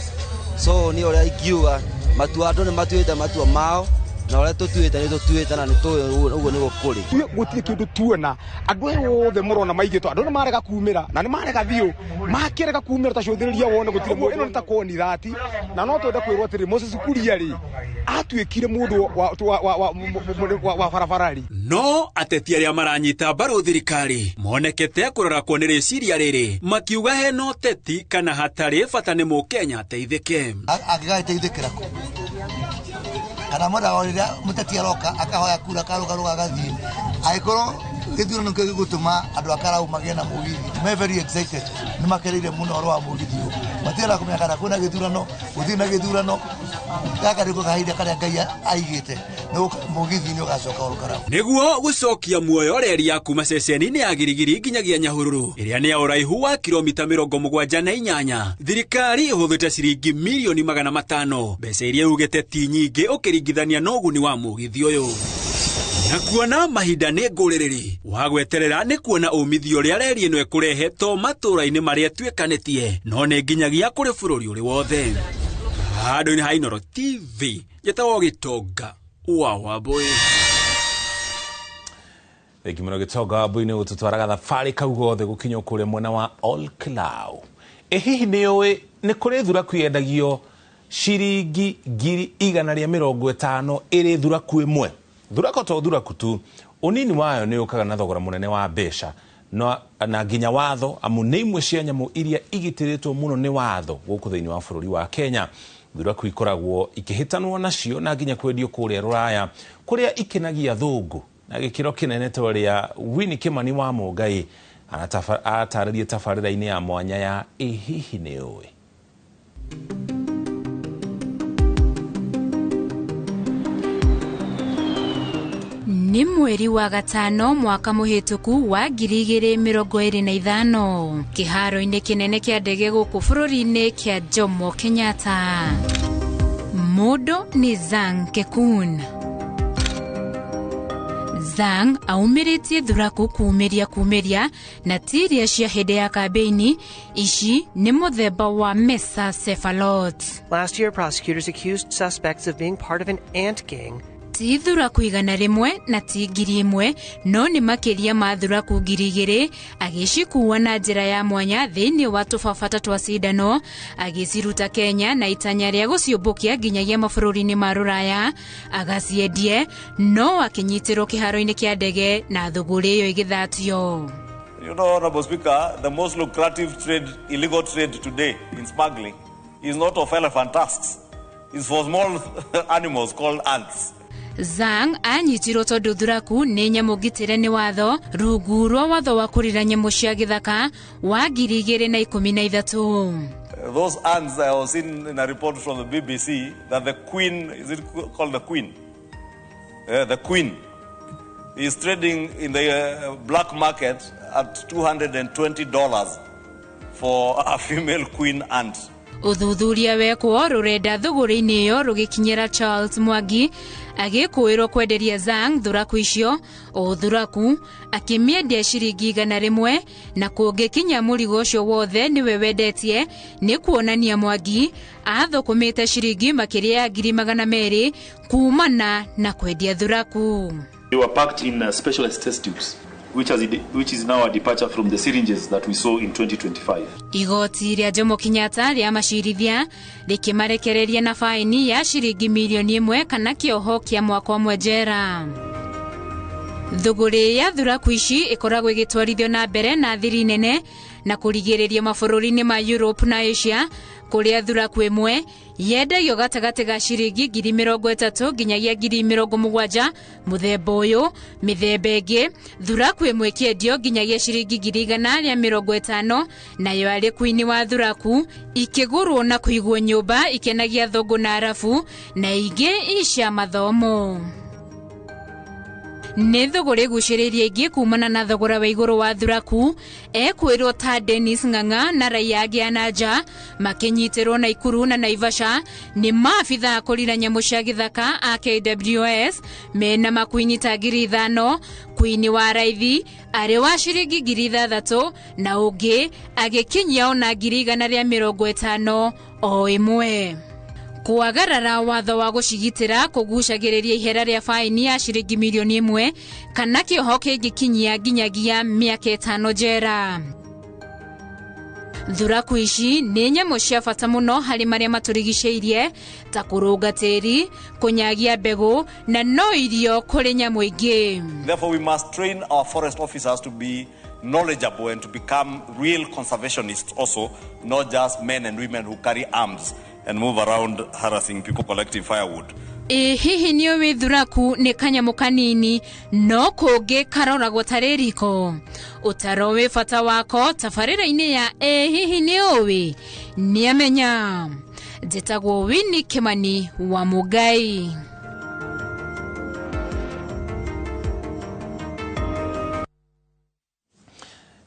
So niĩ ũrĩa ingiuga, matua andũ nĩ matuĩte matua mao, na ũrĩa tũtuĩte nĩ tũtuĩte na nĩ tũĩ ũguo nĩguo kũrĩ. Ithuĩ gũtirĩ kĩndũ tuona, andũ aya othe mũrona maigĩtwo, andũ nĩ marega kumĩra na nĩ marega biũ, makĩrega kumĩra ta cũthĩrĩria wone gũtirĩ mũndũ. Ĩno nĩ ta koni thati, na no twende kwĩrwo atĩrĩ, Moses Kuria rĩ atuĩkire mũndũ wa barabara rĩ. No ateti arĩa maranyita mbaru thirikari monekete kũrora kuo nĩ rĩciria rĩrĩ, makiuga hena ũteti kana hatarĩ bata nĩ mũkenya ateithĩke. Angĩgateithĩkĩra kũ? Kana mwenda wa rĩrĩa mũteti aroka akahoya kura akarũgarũga agathiĩ, angĩkorwo gĩthurano kĩu gĩgũtũma andũ a Karau magĩe na mũgithi, me very excited, nĩ makeneire mũno ũhoro wa mũgithi ũyũ. Matirenda kũmenya kana kwĩna gĩthurano, gũtirĩ na gĩthurano, gaka nĩko kahinda karĩa Ngai aigĩte, mũgithi nĩ ũgacoka Olkarau. Nĩguo gũcokia muoyo reri ya kuma ceceni-inĩ ya Girigiri nginyagia Nyahururu ĩrĩa nĩ ya ũraihu wa kilomita 78, thirikari ĩhũthĩte ciringi mirioni 500, mbeca iria yugĩte ti nyingĩ ũkĩringithania na ũguni wa mũgithi ũyũ. Na kuona mahinda nĩ ngũrĩrĩri wa gweterera nĩ kuona umithio ũrĩa reri ĩno ĩkũrehe to matũũra-inĩ marĩa ĩtuĩkanĩtie, no nĩ nginyagia kũrĩ bũrũri ũrĩ wothe. Handũ-inĩ ha Inooro TV, njĩtagwo Gĩtonga wa Wambũi. Thengi mũno Gĩtonga wa Wambũi nĩ gũtũtwaraga thabarĩ kau gothe gũkinya kũrĩa mwena wa Olkalau. Ĩ hihi nĩ ũĩ nĩ kũrĩ thuraku yendagio ciringi 150,000 ĩrĩ thuraku ĩmwe? Thuraku to thuraku tu, ũnini wayo nĩ ũkaga na thogora mũnene wa mbeca na nginya watho, amu nĩ imwe cia nyamũ iria igitĩrĩtwo mũno nĩ watho gũkũ thĩinĩ wa bũrũri wa Kenya. Thuraku ikoragwo ikĩhĩtanwo nacio na nginya kwendio kũrĩa Rũraya, kũrĩa ikenagia thũngũ na gĩkĩro kĩnene ta ũrĩa Winnie Kimani wa Mũngai atarĩrie tabarĩra-inĩ ya mwanya ya Ĩ hihi nĩ ũĩ. Nĩ mweri wa gatano mwaka mũhĩtũku wa 2025 kĩharo-inĩ kĩnene kĩa ndege gũkũ bũrũri-inĩ kĩa Jomo Kenyatta. Mũndũ nĩ Zhang Kekun. Zhang aumĩrĩtie thuraku kumĩria na tiria cia hĩndĩ ya kambeini. Ici nĩ mũthemba wa Mesa Cephalotes. Last year, prosecutors accused suspects of being part of an ant gang Ti thuraku 100 na ti 1000 no nĩ makĩria ma thuraku 2000 agĩcikuua na njĩra ya mwanya thĩinĩ wa tũbabata twa cindano agĩciruta Kenya na itanya rĩa gũciũmbũkia nginyagia mabũrũri-inĩ ma rũraya agaciendie no akĩnyitĩrwo kĩharo-inĩ kĩa ndege na thũgũrĩ ĩyo ĩgĩthatio. You know, Honorable Speaker, the most lucrative trade, illegal trade today in smuggling is not of elephant tusks. It's for small animals called ants. Zhang anyitirwo tondu thuraku nĩ nyamũ ngitĩre nĩ watho rungu rwa watho wa kũrira nyamũ cia gĩthaka wa 2013. Those ants, I was seen in a report from the BBC that the queen, is it called the queen? The queen is trading in the black market at $220 for a female queen ant. Ũthuthuria wekwo rũrenda thũgũrĩ-inĩ ĩyo rũgĩkinyĩra Charles Mwangi agĩkũĩrwo kwenderia Zhang thuraku icio o thuraku akĩmĩendia ciringi 100 na kũngĩkinya mũrigo ũcio wothe nĩwe wendetie nĩ kuonania Mwangi athũkũmĩte ciringi makĩria ya 200,000 kumana na kwendia thuraku. They were packed in specialized test tubes, which is now a departure from the syringes that we saw in 2025. Igoti rĩa Jomo Kenyatta rĩa macirithia rĩkĩmarekereria na faini ya ciringi milioni 1 kana kĩoho kĩa mwaka ũmwe njera. Thũgũrĩ ya thuraku ici ĩkoragwo ĩgĩtwarithio na mbere na thiri nene na kũrigĩrĩria mabũrũri-inĩ ma Europe na Asia kũrĩa thuraku ĩmwe yendagio gatagatĩ ga ciringi 30,000 nginyagia 70,000 mũthemba ũyũ. Mĩthemba ĩngĩ thuraku ĩmwe ĩkĩendio nginyagia ciringi 150,000 nayo arĩ kuini wa thuraku ikĩgũrwo na kũigwo nyũmba ikenagia thũngũ na arabu na ingĩ icia mathomo. Nĩ thũgũrĩ ĩgucĩrĩirie aingĩ kumana na thogora wa igũrũ wa thuraku ekwĩrwo ta Dennis Ng'ang'a na raia angĩ a nanja makĩnyitĩrwo Naikuru na Naivasha nĩ maabithaa kũrira nyamũ cia gĩthaka a KWS mena makuini ta 5,000 kuini wa raithi arĩ wa ciringi 6,000 na ũngĩ agĩkinyia ona 150,000 o ĩmwe. Kwagarara watho wa gũcigitĩra kũgucagĩrĩria ihera rĩa faini ya ciringi milioni 1 kana kĩoho kĩngĩkinyia nginyagia mĩaka 5 njera. Thuraku ici nĩ nyamũ cia bata mũno harĩ marĩa matũrigicĩirie ta kũrũnga tĩri, kũnyagia mbegũ na no irio kũrĩ nyamũ ingĩ. Therefore, we must train our forest officers to be knowledgeable and to become real conservationists also, not just men and women who carry arms and move around harassing people collecting firewood. Ĩ hihi nĩ ũĩ thuraku nĩ kanyamũ kanini no kũngĩ karoragwo tarĩ riko? Ũtaro wĩ bata wako tabarĩra-inĩ ya ĩ hihi nĩ ũĩ nĩamenya. Njĩtagwo Winnie Kimani wa Mũngai.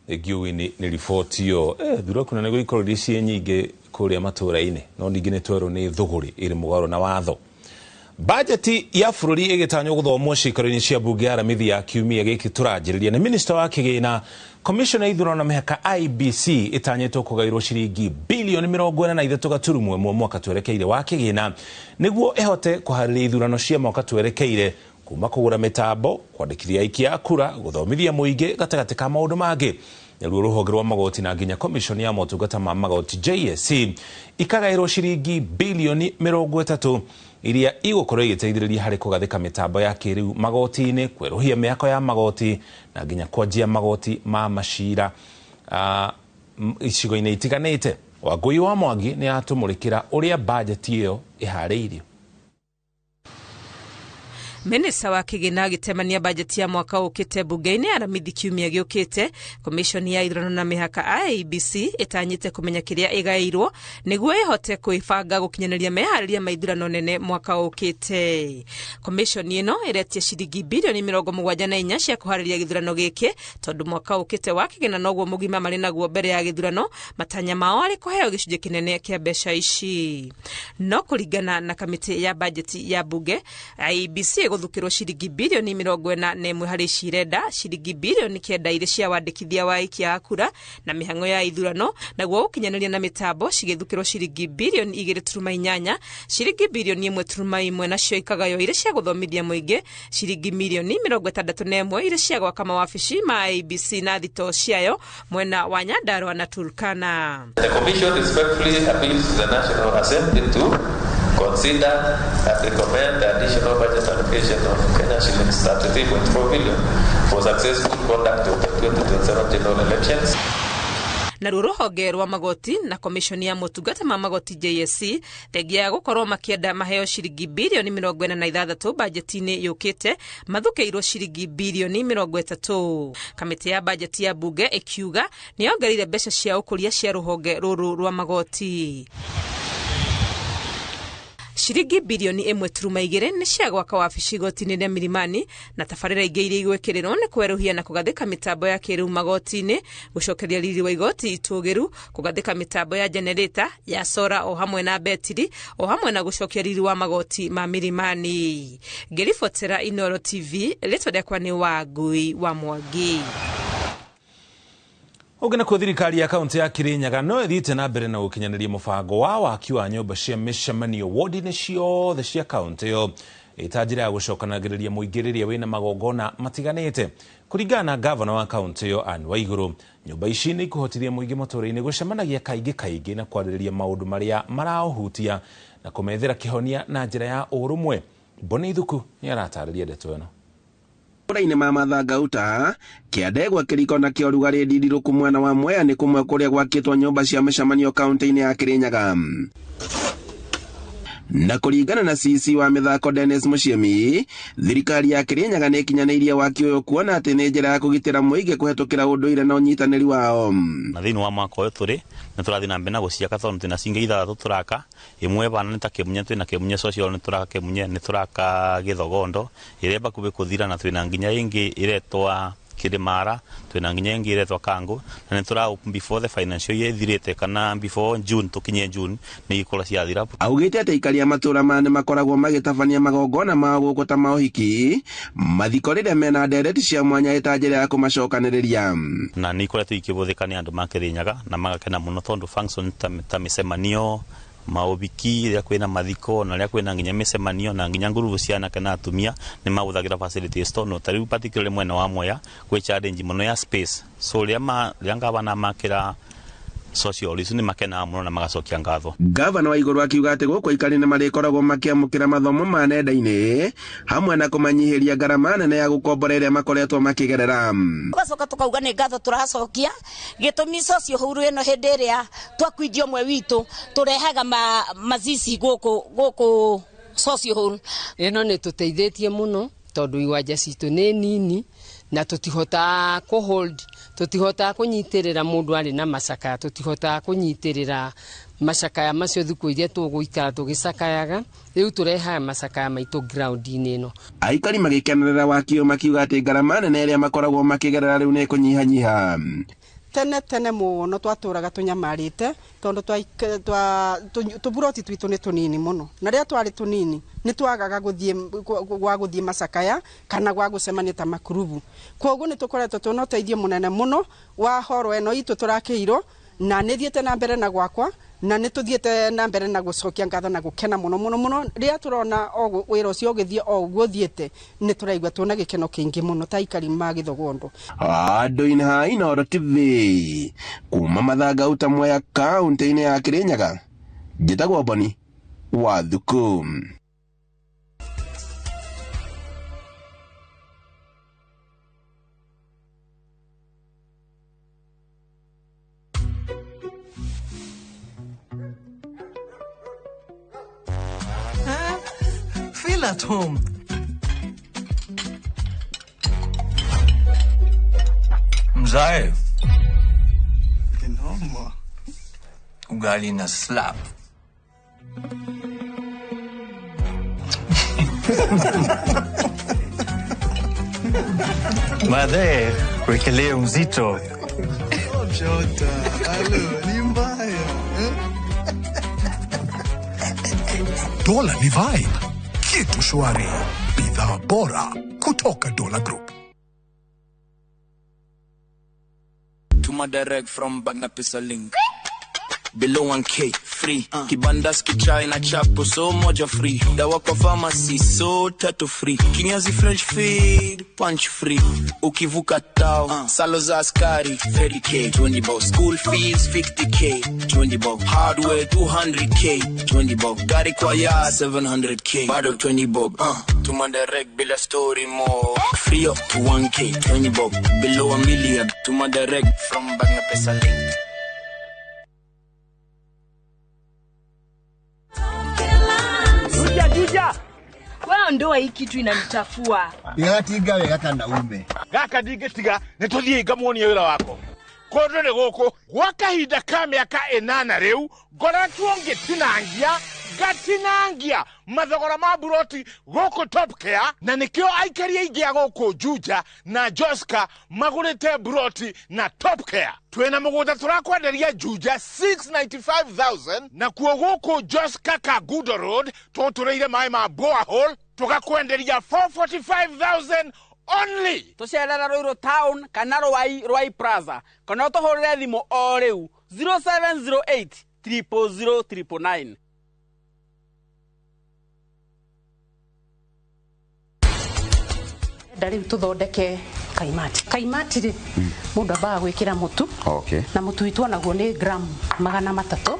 Thengio Winnie nĩ riboti ĩyo. Thuraku na nĩguo ikorwo irĩ ciĩ nyingĩ kũrĩa matũũra-inĩ no ningĩ nĩ twerwo nĩ thũgũrĩ ĩrĩ mũgarũ na watho. Bajeti ya bũrũri ĩgĩtanywo gũthomwo ciikaro-inĩ cia mbunge ya Aramithi ya kiumia gĩkĩ tũranjĩrĩria nĩ minista wa kĩgĩna Commission ya ithurano na mĩhaka IBC ĩtanyĩtwo kũgaĩrwo ciringi bilioni 43.1 mwaka twerekeire wa kĩgĩna nĩguo ĩhote kũharĩria ithurano cia mwaka twerekeire kuma kũgũra mĩtambo, kwandĩkithia aikia a kura, gũthomithia mũingĩ gatagatĩ ka maũndũ mangĩ. Naruo rũhonge rwa magoti na nginya Commission ya motungata ma magoti JSC ikagaĩrwo ciringi bilioni 30 iria igũkorwo igĩteithĩrĩria harĩ kũgathĩka mĩtambo ya kĩrĩu magoti-inĩ, kwerũhia mĩako ya magoti na nginya kwanjia magoti ma macira icigo-inĩ itiganĩte. Wangũi wa Mwangi nĩ atũmũrĩkĩra ũrĩa bajeti ĩyo ĩharĩirio. Minista wa kĩgĩna agĩtemania bajeti ya mwaka ũkĩte bunge-inĩ Aramithi kiumia gĩũkĩte. Commission ya ithurano na mĩhaka IEBC ĩtanyĩte kũmenya kĩrĩa ĩgaĩirwo nĩguo ĩhote kwĩbanga gũkinyanĩria meharĩria ma ithurano nene mwaka ũkĩte. Commission ĩno ĩretia ciringi bilioni 74 cia kũharĩria gĩthurano gĩkĩ tondũ mwaka ũkĩte wa kĩgĩna noguo mũgima marĩ naguo mbere ya gĩthurano, matanya mao arĩ kũheo gĩcunjĩ kĩnene kĩa mbeca ici. No kũringana na kamĩtĩ ya bajeti ya bunge, IEBC Ĩgũthukĩrwo ciringi birioni 41 harĩ cirenda, ciringi birioni 9 irĩ cia wandĩkithia wa aikia a kura na mĩhang'o ya ithurano, naguo ũkinyanĩria na mĩtambo cigĩthukĩrwo ciringi birioni 2.8, ciringi birioni 1.1 nacio ikagaywo irĩ cia gũthomithia mũingĩ, ciringi mirioni 61 irĩ cia gwaka mawabici ma IEBC na thitoo ciayo mwena wa Nyandarua na Turkana. The Commission respectfully appeals to the National Assembly to consider and recommend the additional budget allocation of Kenya shillings 33.4 billion for successful conduct of the 2027 general elections. Naruo rũhonge rwa magoti na komishoni ya motungata ma magoti JSC thengia ya gũkorwo makĩenda maheo ciringi birioni 46 bajeti-inĩ yũkĩte mathukĩirwo ciringi birioni 30. Kamĩtĩ ya bajeti ya bunge ĩkiuga nĩ yongereire mbeca cia ũkũria cia rũhonge rũrũ rwa magoti. Ciringi birioni 1.2 nĩ cia gwaka wabici igoti-inĩ rĩa Milimani na tabarĩra ingĩ iria igwĩkĩrĩrwo nĩ kwerũhia na kũgathĩka mĩtambo ya kĩrĩu magoti-inĩ, gũcokeria riri wa igoti itũgĩru, kũgathĩka mĩtambo ya generator ya sora o hamwe na betiri o hamwe na gũcokia riri wa magoti ma Milimani. Ngĩribotera Inooro TV, rĩtwa rĩakwa nĩ Wangui wa Mwangi. Ũngĩ nakuo thirikari ya kaunti ya Kirinyaga no ĩthiĩte na mbere na gũkinyanĩria mũbango wa waki wa nyũmba cia mĩcemanio wodi-inĩ ciothe cia kaunti ĩyo ĩta njĩra ya gũcokanagĩrĩria mũingĩ rĩrĩa wĩna magongona matiganĩte. Kũringana na gavana wa kaunti ĩyo Anne Waiguru, nyũmba ici nĩ ikũhotithia mũingĩ matũũra-inĩ gũcemanagia kaingĩ kaingĩ na kwarĩrĩria maũndũ marĩa maraũhutia na kũmethera kĩhonia na njĩra ya ũrũmwe. Boni Ithuku nĩ aratarĩria ndeto ĩno. Matũũra-inĩ ma Mathangauta, Kĩandegwa, Kĩriko na Kĩorugarĩ Ndirũku mwena wa Mwea nĩ kũmwe kũrĩa gwakĩtwo nyũmba cia mĩcemanio kaunti-inĩ ya Kirinyaga. Na kũringana na CC wa mĩthako Dennis Muciemi, thirikari ya Kirinyaga nĩ ĩkinyanĩirie waki ũyũ kuona atĩ nĩ njĩra ya kũgitĩra mũingĩ kũhetũkĩra ũndũire na ũnyitanĩri wao. Na thĩinĩ wa mwaka ũyũ tũrĩ nĩ tũrathiĩ na mbere na gũciaka tondũ twĩna cingĩ ithathatũ tũraka, ĩmwe bana nĩ ta Kĩmunye, twĩna Kĩmunye social nĩ tũraka Kĩmunye, nĩ tũraka Gĩthogondo ĩrĩa ĩbakuhĩ kũthira, na twĩna nginya ĩngĩ ĩretwa Kĩrĩmara, twĩna nginya ĩngĩ ĩretwa Kangũ, na nĩ tũra before the financial year ĩthirĩte kana before June tũkinye June nĩ ikorwo ciathira. Augĩte atĩ aikari a matũũra maya nĩ makoragwo magĩtabania magongona mao gũkũ ta maũhiki, mathiko rĩrĩa mena ndereti cia mwanya ĩta njĩra ya kũmacokanĩrĩria. Na nĩ ikoretwo ikĩhũthĩka nĩ andũ ma Kĩrĩnyaga na magakena mũno tondũ function ta mĩcemanio, maũhiki, rĩrĩa kwĩna mathiko na rĩrĩa kwĩna nginya mĩcemanio na nginya ngurubu cia anake na atumia nĩ mahũthagĩra facilities tondũ ta rĩu particularly mwena wa Mwea gwĩ challenge mũno ya space, so rĩrĩa ngavana makĩra social icu nĩ makenaga mũno na magacokia ngatho. Gavana wa Igũrũ akiuga atĩ gũkũ aikari nĩ marĩkoragwo makĩamũkĩra mathomo ma nenda-inĩ hamwe na kũmanyihĩria ngarama nene ya gũkombora ĩrĩa makoretwo makĩgerera. Tũgacoka tũkauga nĩ ngatho tũracokia gĩtũmi social huru ĩno hĩndĩ ĩrĩa twakuithia ũmwe witũ tũrehaga mazici gũkũ social hall. Ĩno nĩ tũteithĩtie mũno tondũ iwanja citũ nĩ nini na tũtihotaga kũhold, tũtihotaga kũnyitĩrĩra mũndũ arĩ na macakaya, tũtihotaga kũnyitĩrĩra macakaya macio thikũ iria tũgũikara tũgĩcakayaga, rĩu tũrehaga macakaya maitũ ground-inĩ ĩno. Aikari magĩkenerera waki ũyũ makiuga atĩ ngarama nene ĩrĩa makoragwo makĩgerera rĩu nĩ ĩkũnyihanyiha. Tene tene mũno twatũraga tũnyamarĩte tondũ tũburoti twitũ nĩ tũnini mũno, na rĩrĩa twarĩ tũnini nĩ twagaga gwa gũthiĩ macakaya kana gwa gũcemania ta makurubu. Koguo nĩ tũkoretwo twĩna ũteithio mũnene mũno wa horo ĩno itũ tũrakĩirwo, na nĩ thiĩte na mbere na gwakwa na nĩ tũthiĩte na mbere na gũcokia ngatho na gũkena mũno mũno mũno rĩrĩa tũrona wĩra ũcio ũgĩthiĩ o ũguo ũthiĩte, nĩ tũraigua twĩna gĩkeno kĩingĩ mũno ta aikari ma Gĩthogondo. Andũ-inĩ ha Inooro TV kuma Mathangauta Mwea kaunti-inĩ ya Kirinyaga, njĩtagwo Boni wa Thuku. Feel at home. Mzae. Kinoma. Ugali na slap. Madhe, wekelee mzito. Jota, alo, ni mbaya. Dola ni vibe. Kitu shwari. Bidhaa bora kutoka Dola Group. Tuma direct from Bagna Pesa Link. Below 1K free. Kibandaski chai na chapo so moja free. Dawa kwa pharmacy so tatu free. Kinyazi French feed punch free. Ukivuka tao salo za askari 30K 20 bob. School fees 50K 20 bob. Hardware 200K 20 bob. Gari kwa ya 700K bado 20 bob. Tuma direct bila story more. Free up to 1K 20 bob. Below a million. Tuma direct from Bagna Pesa Link. Juja. Wewe ndoa hii kitu inanitafua. Igatiga wega kana ume. Gaka ndingĩtiga nĩ tũthiĩ ngamuonie wĩra wako. Kũndũ nĩ gũkũ gwa kahinda ka mĩaka 8 rĩu ngoretwo ngĩtinangia ngatinangia mathogora ma buroti gũkũ Top Care, na nĩkĩo aikari aingĩ a gũkũ Juja na Joska magũrĩte buroti na Top Care. Twĩna mũgũnda tũrakwenderia Juja 695,000 na kuo gũkũ Joska Kagudo Road tũtũrĩire maĩ ma borehole tũgakwenderia 445,000 only. Tũcerera Ruiru Town kana Ruai Plaza kana ũtũhũrĩre thimũ o rĩu 0708 000 999. Ndari tuthondeke kaimati. Kaimati ri mundu ambaga gwikira mutu. Okay. Na mutu witu onaguo ni gram 300.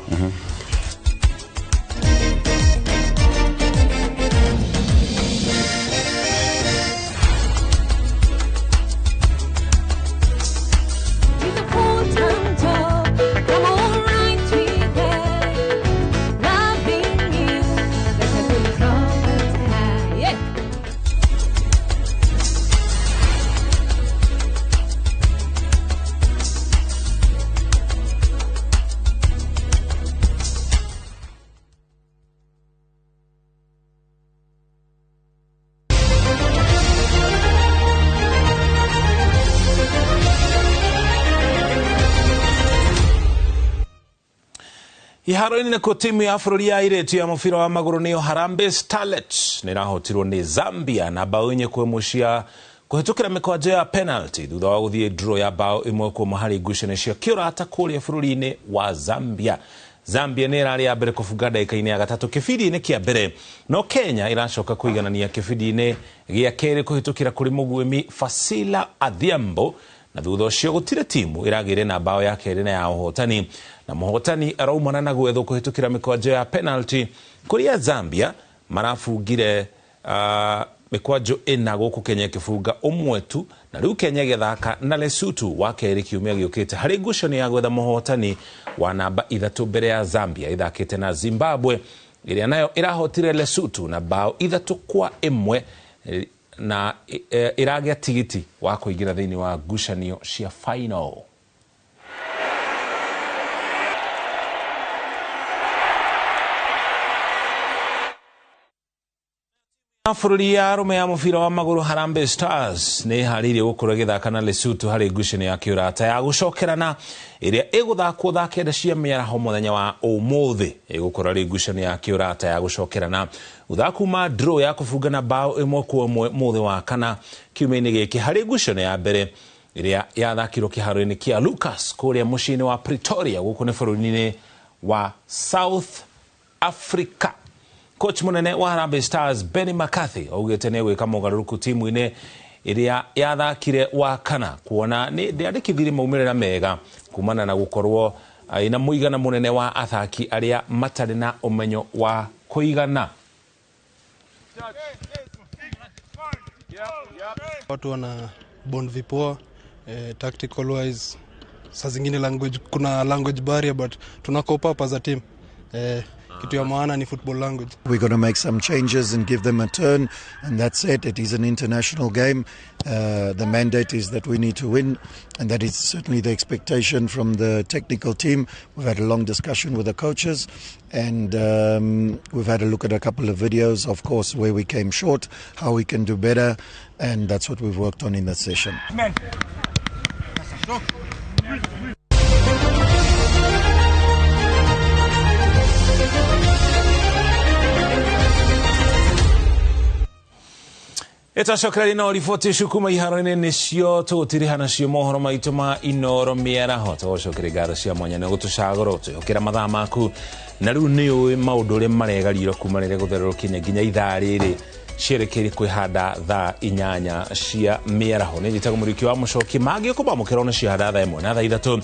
Iharo-inĩ nĩkuo timu ya bũrũri ya airĩtu ya mũbira wa magũrũ nĩyo Harambee Starlets nĩrahotirwo nĩ Zambia na bao 4-1 cia kũhĩtũkĩra mĩkwanjo ya penalty thutha wa gũthiĩ draw ya bao 1-1 harĩ ngucanio cia kĩũrata kũrĩa bũrũri-inĩ wa Zambia. Zambia nĩ ĩrarĩ ya mbere kũbunga ndagĩka-inĩ ya gatatũ kĩbindi-inĩ kĩa mbere, no Kenya ĩracoka kũiganania kĩbindi-inĩ gĩa kerĩ kũhĩtũkĩra kũrĩ mũguĩmi Fasila Adhiambo, na thutha ũcio gũtirĩ timu ĩragĩire na bao ya kerĩ na ya ũhotani, na mũhotani araumana na gwethwo kũhĩtũkĩra mĩkwanjo ya penalty kũrĩa Zambia marabungire mĩkwanjo 4 gũkũ Kenya ĩkĩbunga 1 tu, na rĩu Kenya ĩgĩthaka na Lesotho wa kerĩ kiumia gĩũkĩte harĩ ngucanio ya gwetha mũhotani wa namba 3 mbere ya Zambia ĩthakĩte na Zimbabwe ĩrĩa nayo ĩrahotire Lesotho na bao 3-1 na ĩragĩa tigiti wa kũingĩra thĩinĩ wa ngucanio cia final. Bũrũri ya arũme ya mũbira wa magũrũ Harambee Stars nĩ ĩharĩirie gũkorwo ĩgĩthaka na Lesotho harĩ ngucanio ya kĩũrata ya gũcokerana ĩrĩa ĩgũthakwo thaa 9 cia mĩaraho mũthenya wa ũmũthĩ. Ĩgũkorwo arĩ ngucanio ya kĩũrata ya gũcokerana gũthaka kuma draw ya kũbungana bao 1-1 mũthĩ wa kana kiumia-inĩ gĩkĩ harĩ ngucanio ya mbere ĩrĩa yathakirwo kĩharo-inĩ kĩa Lucas kũrĩa mũciĩ-inĩ wa Pretoria gũkũ nĩ bũrũri-inĩ wa South Africa. Coach munene wa Harambee Stars Benny McCarthy augĩte nĩ egwĩka mogarũrũku timu-inĩ ĩrĩa yathakire wa kana kuona nĩ ndĩandĩkithirie maumĩrĩra mega kumana na gũkorwo ĩna mũigana mũnene wa athaki arĩa matarĩ na ũmenyo wa kũigana. Watu wana bond vipoa, tactical wise, saa zingine language, kuna language barrier but tuna cope up as a team. Kitu ya maana ni football language. We're going to make some changes and give them a turn, and that's it. It is an international game. The mandate is that we need to win, and that is certainly the expectation from the technical team. We've had a long discussion with the coaches, and we've had a look at a couple of videos, of course, where we came short, how we can do better, and that's what we've worked on in that session. Ĩtacokereria no riboti icio kuma iharo-inĩ nĩcio tũgũtiriha nacio mohoro maitũ ma Inoro mĩaraho. Tũgũcokeria ngatho cia mwanya nĩ gũtũcagũra ũtwĩhokera mathaa maku, na rĩu nĩ ũĩ maũndũ ũrĩa maregarire kuma rĩrĩa gũtherũrũkinya nginya ithaa rĩrĩ cierekeire kwĩhanda thaa 8 cia mĩaraho. Nĩ njĩtagwo Mũriũki wa Mũcoki, mangĩ ũkũmamũkĩra ona handa thaa 1 na thaa 3,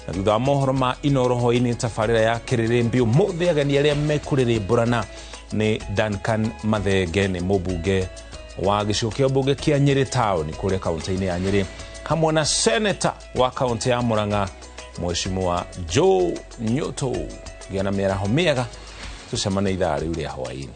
na thutha wa mohoro ma Inoro hwaĩ-inĩ tabarĩra ya Kĩrĩrĩmbi. Ũmũthĩ ageni arĩa mekũrĩrĩmbũrana nĩ Duncan Mathenge, nĩ mũmbunge wa gĩcigo kĩa mbunge kĩa Nyĩrĩ town kũrĩa kaunti-inĩ ya Nyĩrĩ, hamwe na seneta wa kaunti ya Murang'a Mheshimiwa Joe Nyoto. Gĩa na mĩaraho mĩega, tũcemane ithaa rĩu rĩa hwaĩ-inĩ.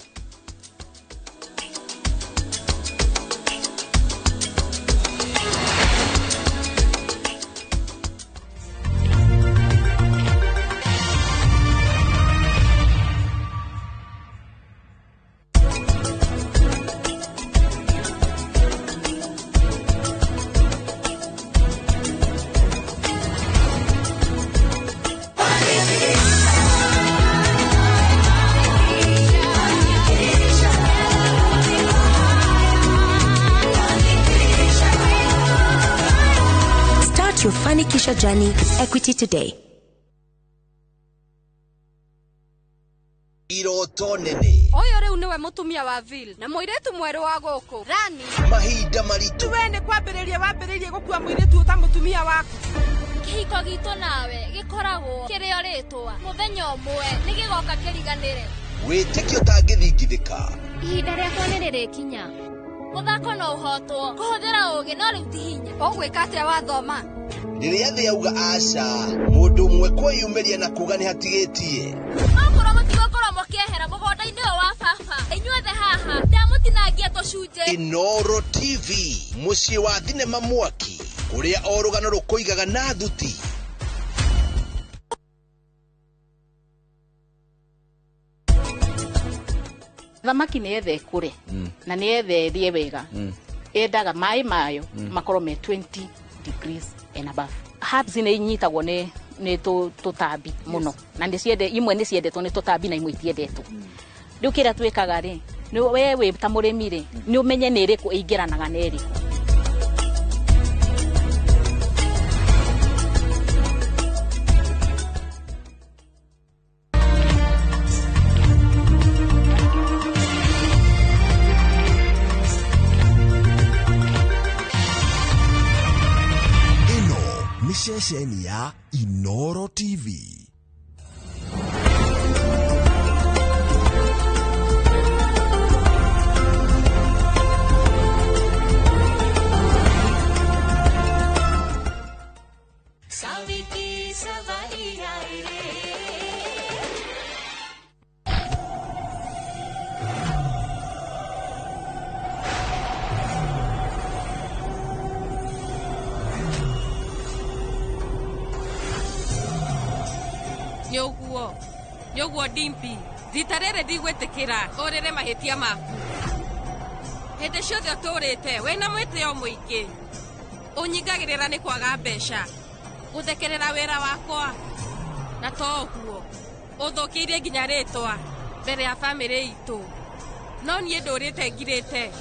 Your Fanikisha journey with Equity today. Iroto nene. Ũyũ rĩu nĩwe mũtumia wa Vil na mũirĩtu mwerũ wa gũkũ Rani. Mahinda maritũ. We nĩ kwambĩrĩria wambĩrĩirie gũkua mũirĩtu ta mũtumia waku. Kĩhiko gitũ nawe gĩkoragwo kĩrĩ o rĩtwa, mũthenya ũmwe nĩ gĩgoka kĩriganĩre. Wĩtĩkio ũtangĩthingithĩka. Ihinda rĩakwa nĩ rĩrĩkinya. Mũthako no ũhotwo, kũhũthĩra ũũgĩ no rĩu ti hinya. Ũgwĩka atĩa wathoma? Rĩrĩa thĩ yauga aca, mũndũ ũmwe kwĩyumĩria na kuga nĩ hatigĩtie. Okorwo mũtigũkorwo mũkĩehera mũgũnda-inĩ ũyũ wa baba, inyuothe haha ndamũtinangia tũcunjĩ. Inoro TV, mũciĩ wa thinema mwaki, kũrĩa o rũgano rũkũigaga na thuti. Thamaki nĩ yetha ĩkũre na nĩ yetha ĩrĩe wega, yendaga maĩ mayo makorwo me 20 degrees and above. Herbs nĩ inyitagwo nĩ tũtambi mũno, na nĩ ciende imwe nĩ ciendetwo nĩ tũtambi na imwe itiendetwo. Rĩu kĩrĩa twĩkaga rĩ, we wĩ ta mũrĩmi rĩ, nĩ ũmenye nĩ ĩrĩkũ ĩingĩranaga na ĩrĩkũ. Ceceni ya Inoro TV. Nĩũguo Dimpi, rita rĩrĩ ndigwĩtĩkĩra ũrĩre mahĩtia maku. Hĩndĩ ciothe ũtũrĩte wĩna mwĩtĩo mũingĩ, ũnyingagĩrĩra nĩ kwaga mbeca, gũthekerera wĩra wakwa, na to ũguo ũthũkĩirie nginya rĩtwa mbere ya bamĩrĩ itũ. No niĩ ndũrĩte ngirĩte,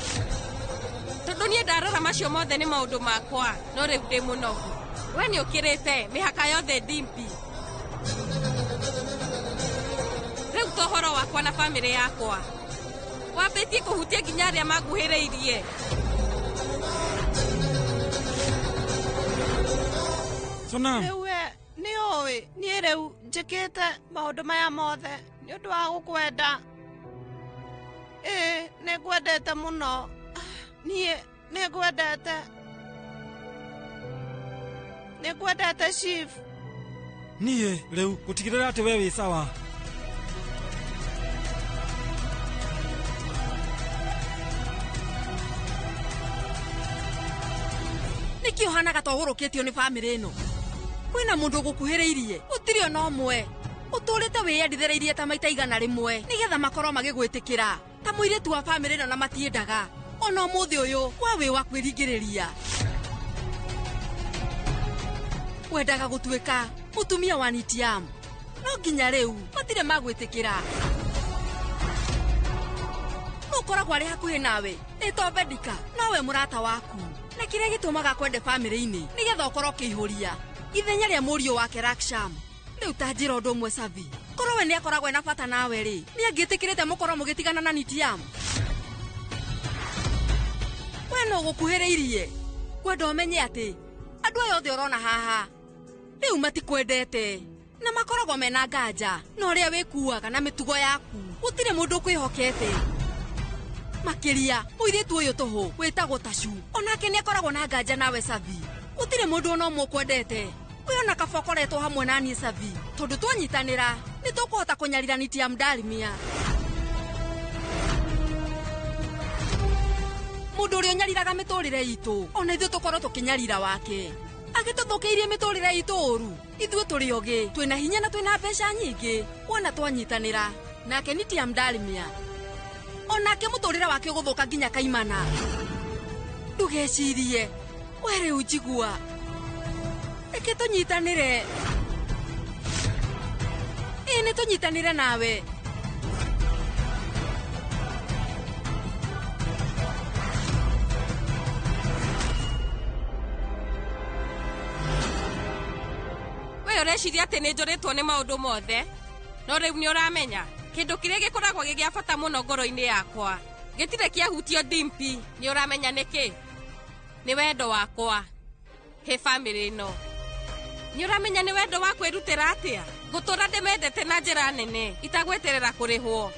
tondũ niĩ ndarora macio mothe nĩ maũndũ makwa, no rĩu ndĩ mũnogu. We nĩ ũkĩrĩte mĩhaka yothe Dimpi. Rĩu to ũhoro wakwa na bamĩrĩ yakwa, wambĩtie kũhutia nginya arĩa manguhĩrĩirie. Rĩu we nĩ ũĩ niĩ rĩu njĩkĩte maũndũ maya mothe nĩ ũndũ wa gũkwenda. Ĩĩ nĩ ngwendete mũno, niĩ nĩ ngwendete, nĩ ngwendete Chief. Niĩ rĩu gũtigĩrĩra atĩ we wĩ sawa. Nĩkĩ ũhanaga ta ũgũrũkĩtio nĩ bamĩrĩ ĩno? Kwĩna mũndũ ũgũkuhĩrĩirie, gũtirĩ ona ũmwe. Ũtũrĩte wĩyendithĩrĩirie ta maita 100 nĩgetha makorwo magĩgwĩtĩkĩra ta mũirĩtu wa bamĩrĩ ĩno, na matiendaga. Ona ũmũthĩ ũyũ we wĩ wa kwĩringĩrĩria. Wendaga gũtuĩka mũtumia wa Nitiam, no nginya rĩu matirĩ magwĩtĩkĩra. Nũ Nũ ũkoragwo arĩ hakuhĩ nawe? Ĩ to Bedika, nowe mũrata waku. Na kĩrĩa gĩtũmaga kwende bamĩrĩ-inĩ nĩgetha ũkorwo ũkĩihũria ithenya rĩa mũriũ wake Raksham. Rĩu ta njĩra ũndũ ũmwe Savi, korwo we nĩakoragwo ena bata nawe rĩ, nĩangĩtĩkĩrĩte mũkorwo mũgĩtigana na Nitiam? We no gũkuhĩrĩirie kwenda ũmenye atĩ andũ aya othe ũrona haha rĩu matikwendete na makoragwo mena nganja na ũrĩa wĩkuaga na mĩtugo yaku. Gũtirĩ mũndũ ũkwĩhokete. Makĩria mũirĩtu ũyũ tũhũ wĩtagwo Tacu, onake nĩakoragwo na nganja nawe Savi. Gũtirĩ mũndũ ona ũmwe ũkwendete. We ona kaba ũkoretwo hamwe na niĩ Savi, tondũ twanyitanĩra nĩ tũkũhota kũnyarira Nitiam Dalmia. Mũndũ ũrĩa ũnyariraga mĩtũrĩre itũ, ona ithuĩ tũkorwo tũkĩnyarira wake. Agĩtũthũkĩirie mĩtũrĩre itũ ũru. Ithuĩ tũrĩ ogĩ, twĩna hinya na twĩna mbeca nyingĩ, wona twanyitanĩra. Nake Nitiam Dalmia, onake mũtũrĩre wake ũgũthũka nginya kaimana. Ndũgecirie, we rĩu njigua. Reke tũnyitanĩre. Ĩĩ nĩ tũnyitanĩre nawe. We ũreciria atĩ nĩ njũrĩtwo nĩ maũndũ mothe, no rĩu nĩ ũramenya kĩndũ kĩrĩa gĩkoragwo gĩ gĩa bata mũno ngoro-inĩ yakwa gĩtirĩ kĩahutio Dimpi. Nĩ ũramenya nĩkĩ? Nĩ wendo wakwa he bamĩrĩ ĩno. Nĩ ũramenya nĩ wendo wa kwĩrutĩra atĩa? Ngũtũra ndĩmendete na njĩra nene itagweterera kũrĩhwo.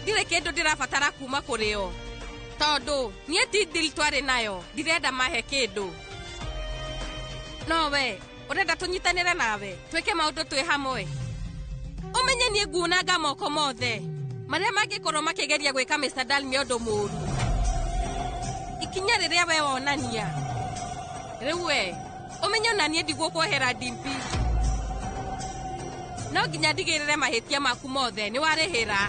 Ndirĩ kĩndũ ndĩrabatara kuma kũrĩ o, tondũ niĩ ti deal twarĩ nayo, ndirenda mahe kĩndũ. No we ũrenda tũnyitanĩre nawe twĩke maũndũ twĩ hamwe. Ũmenye niĩ nguunanga moko mothe marĩa mangĩkorwo makĩgeria gwĩka Mr. Dalmia ũndũ mũũru. Ikinya rĩrĩa we wonania rĩu we ũmenye ona niĩ ndigũkwohera Dimpi. No nginya ndigĩrĩre mahĩtia maku mothe nĩ warĩhĩra.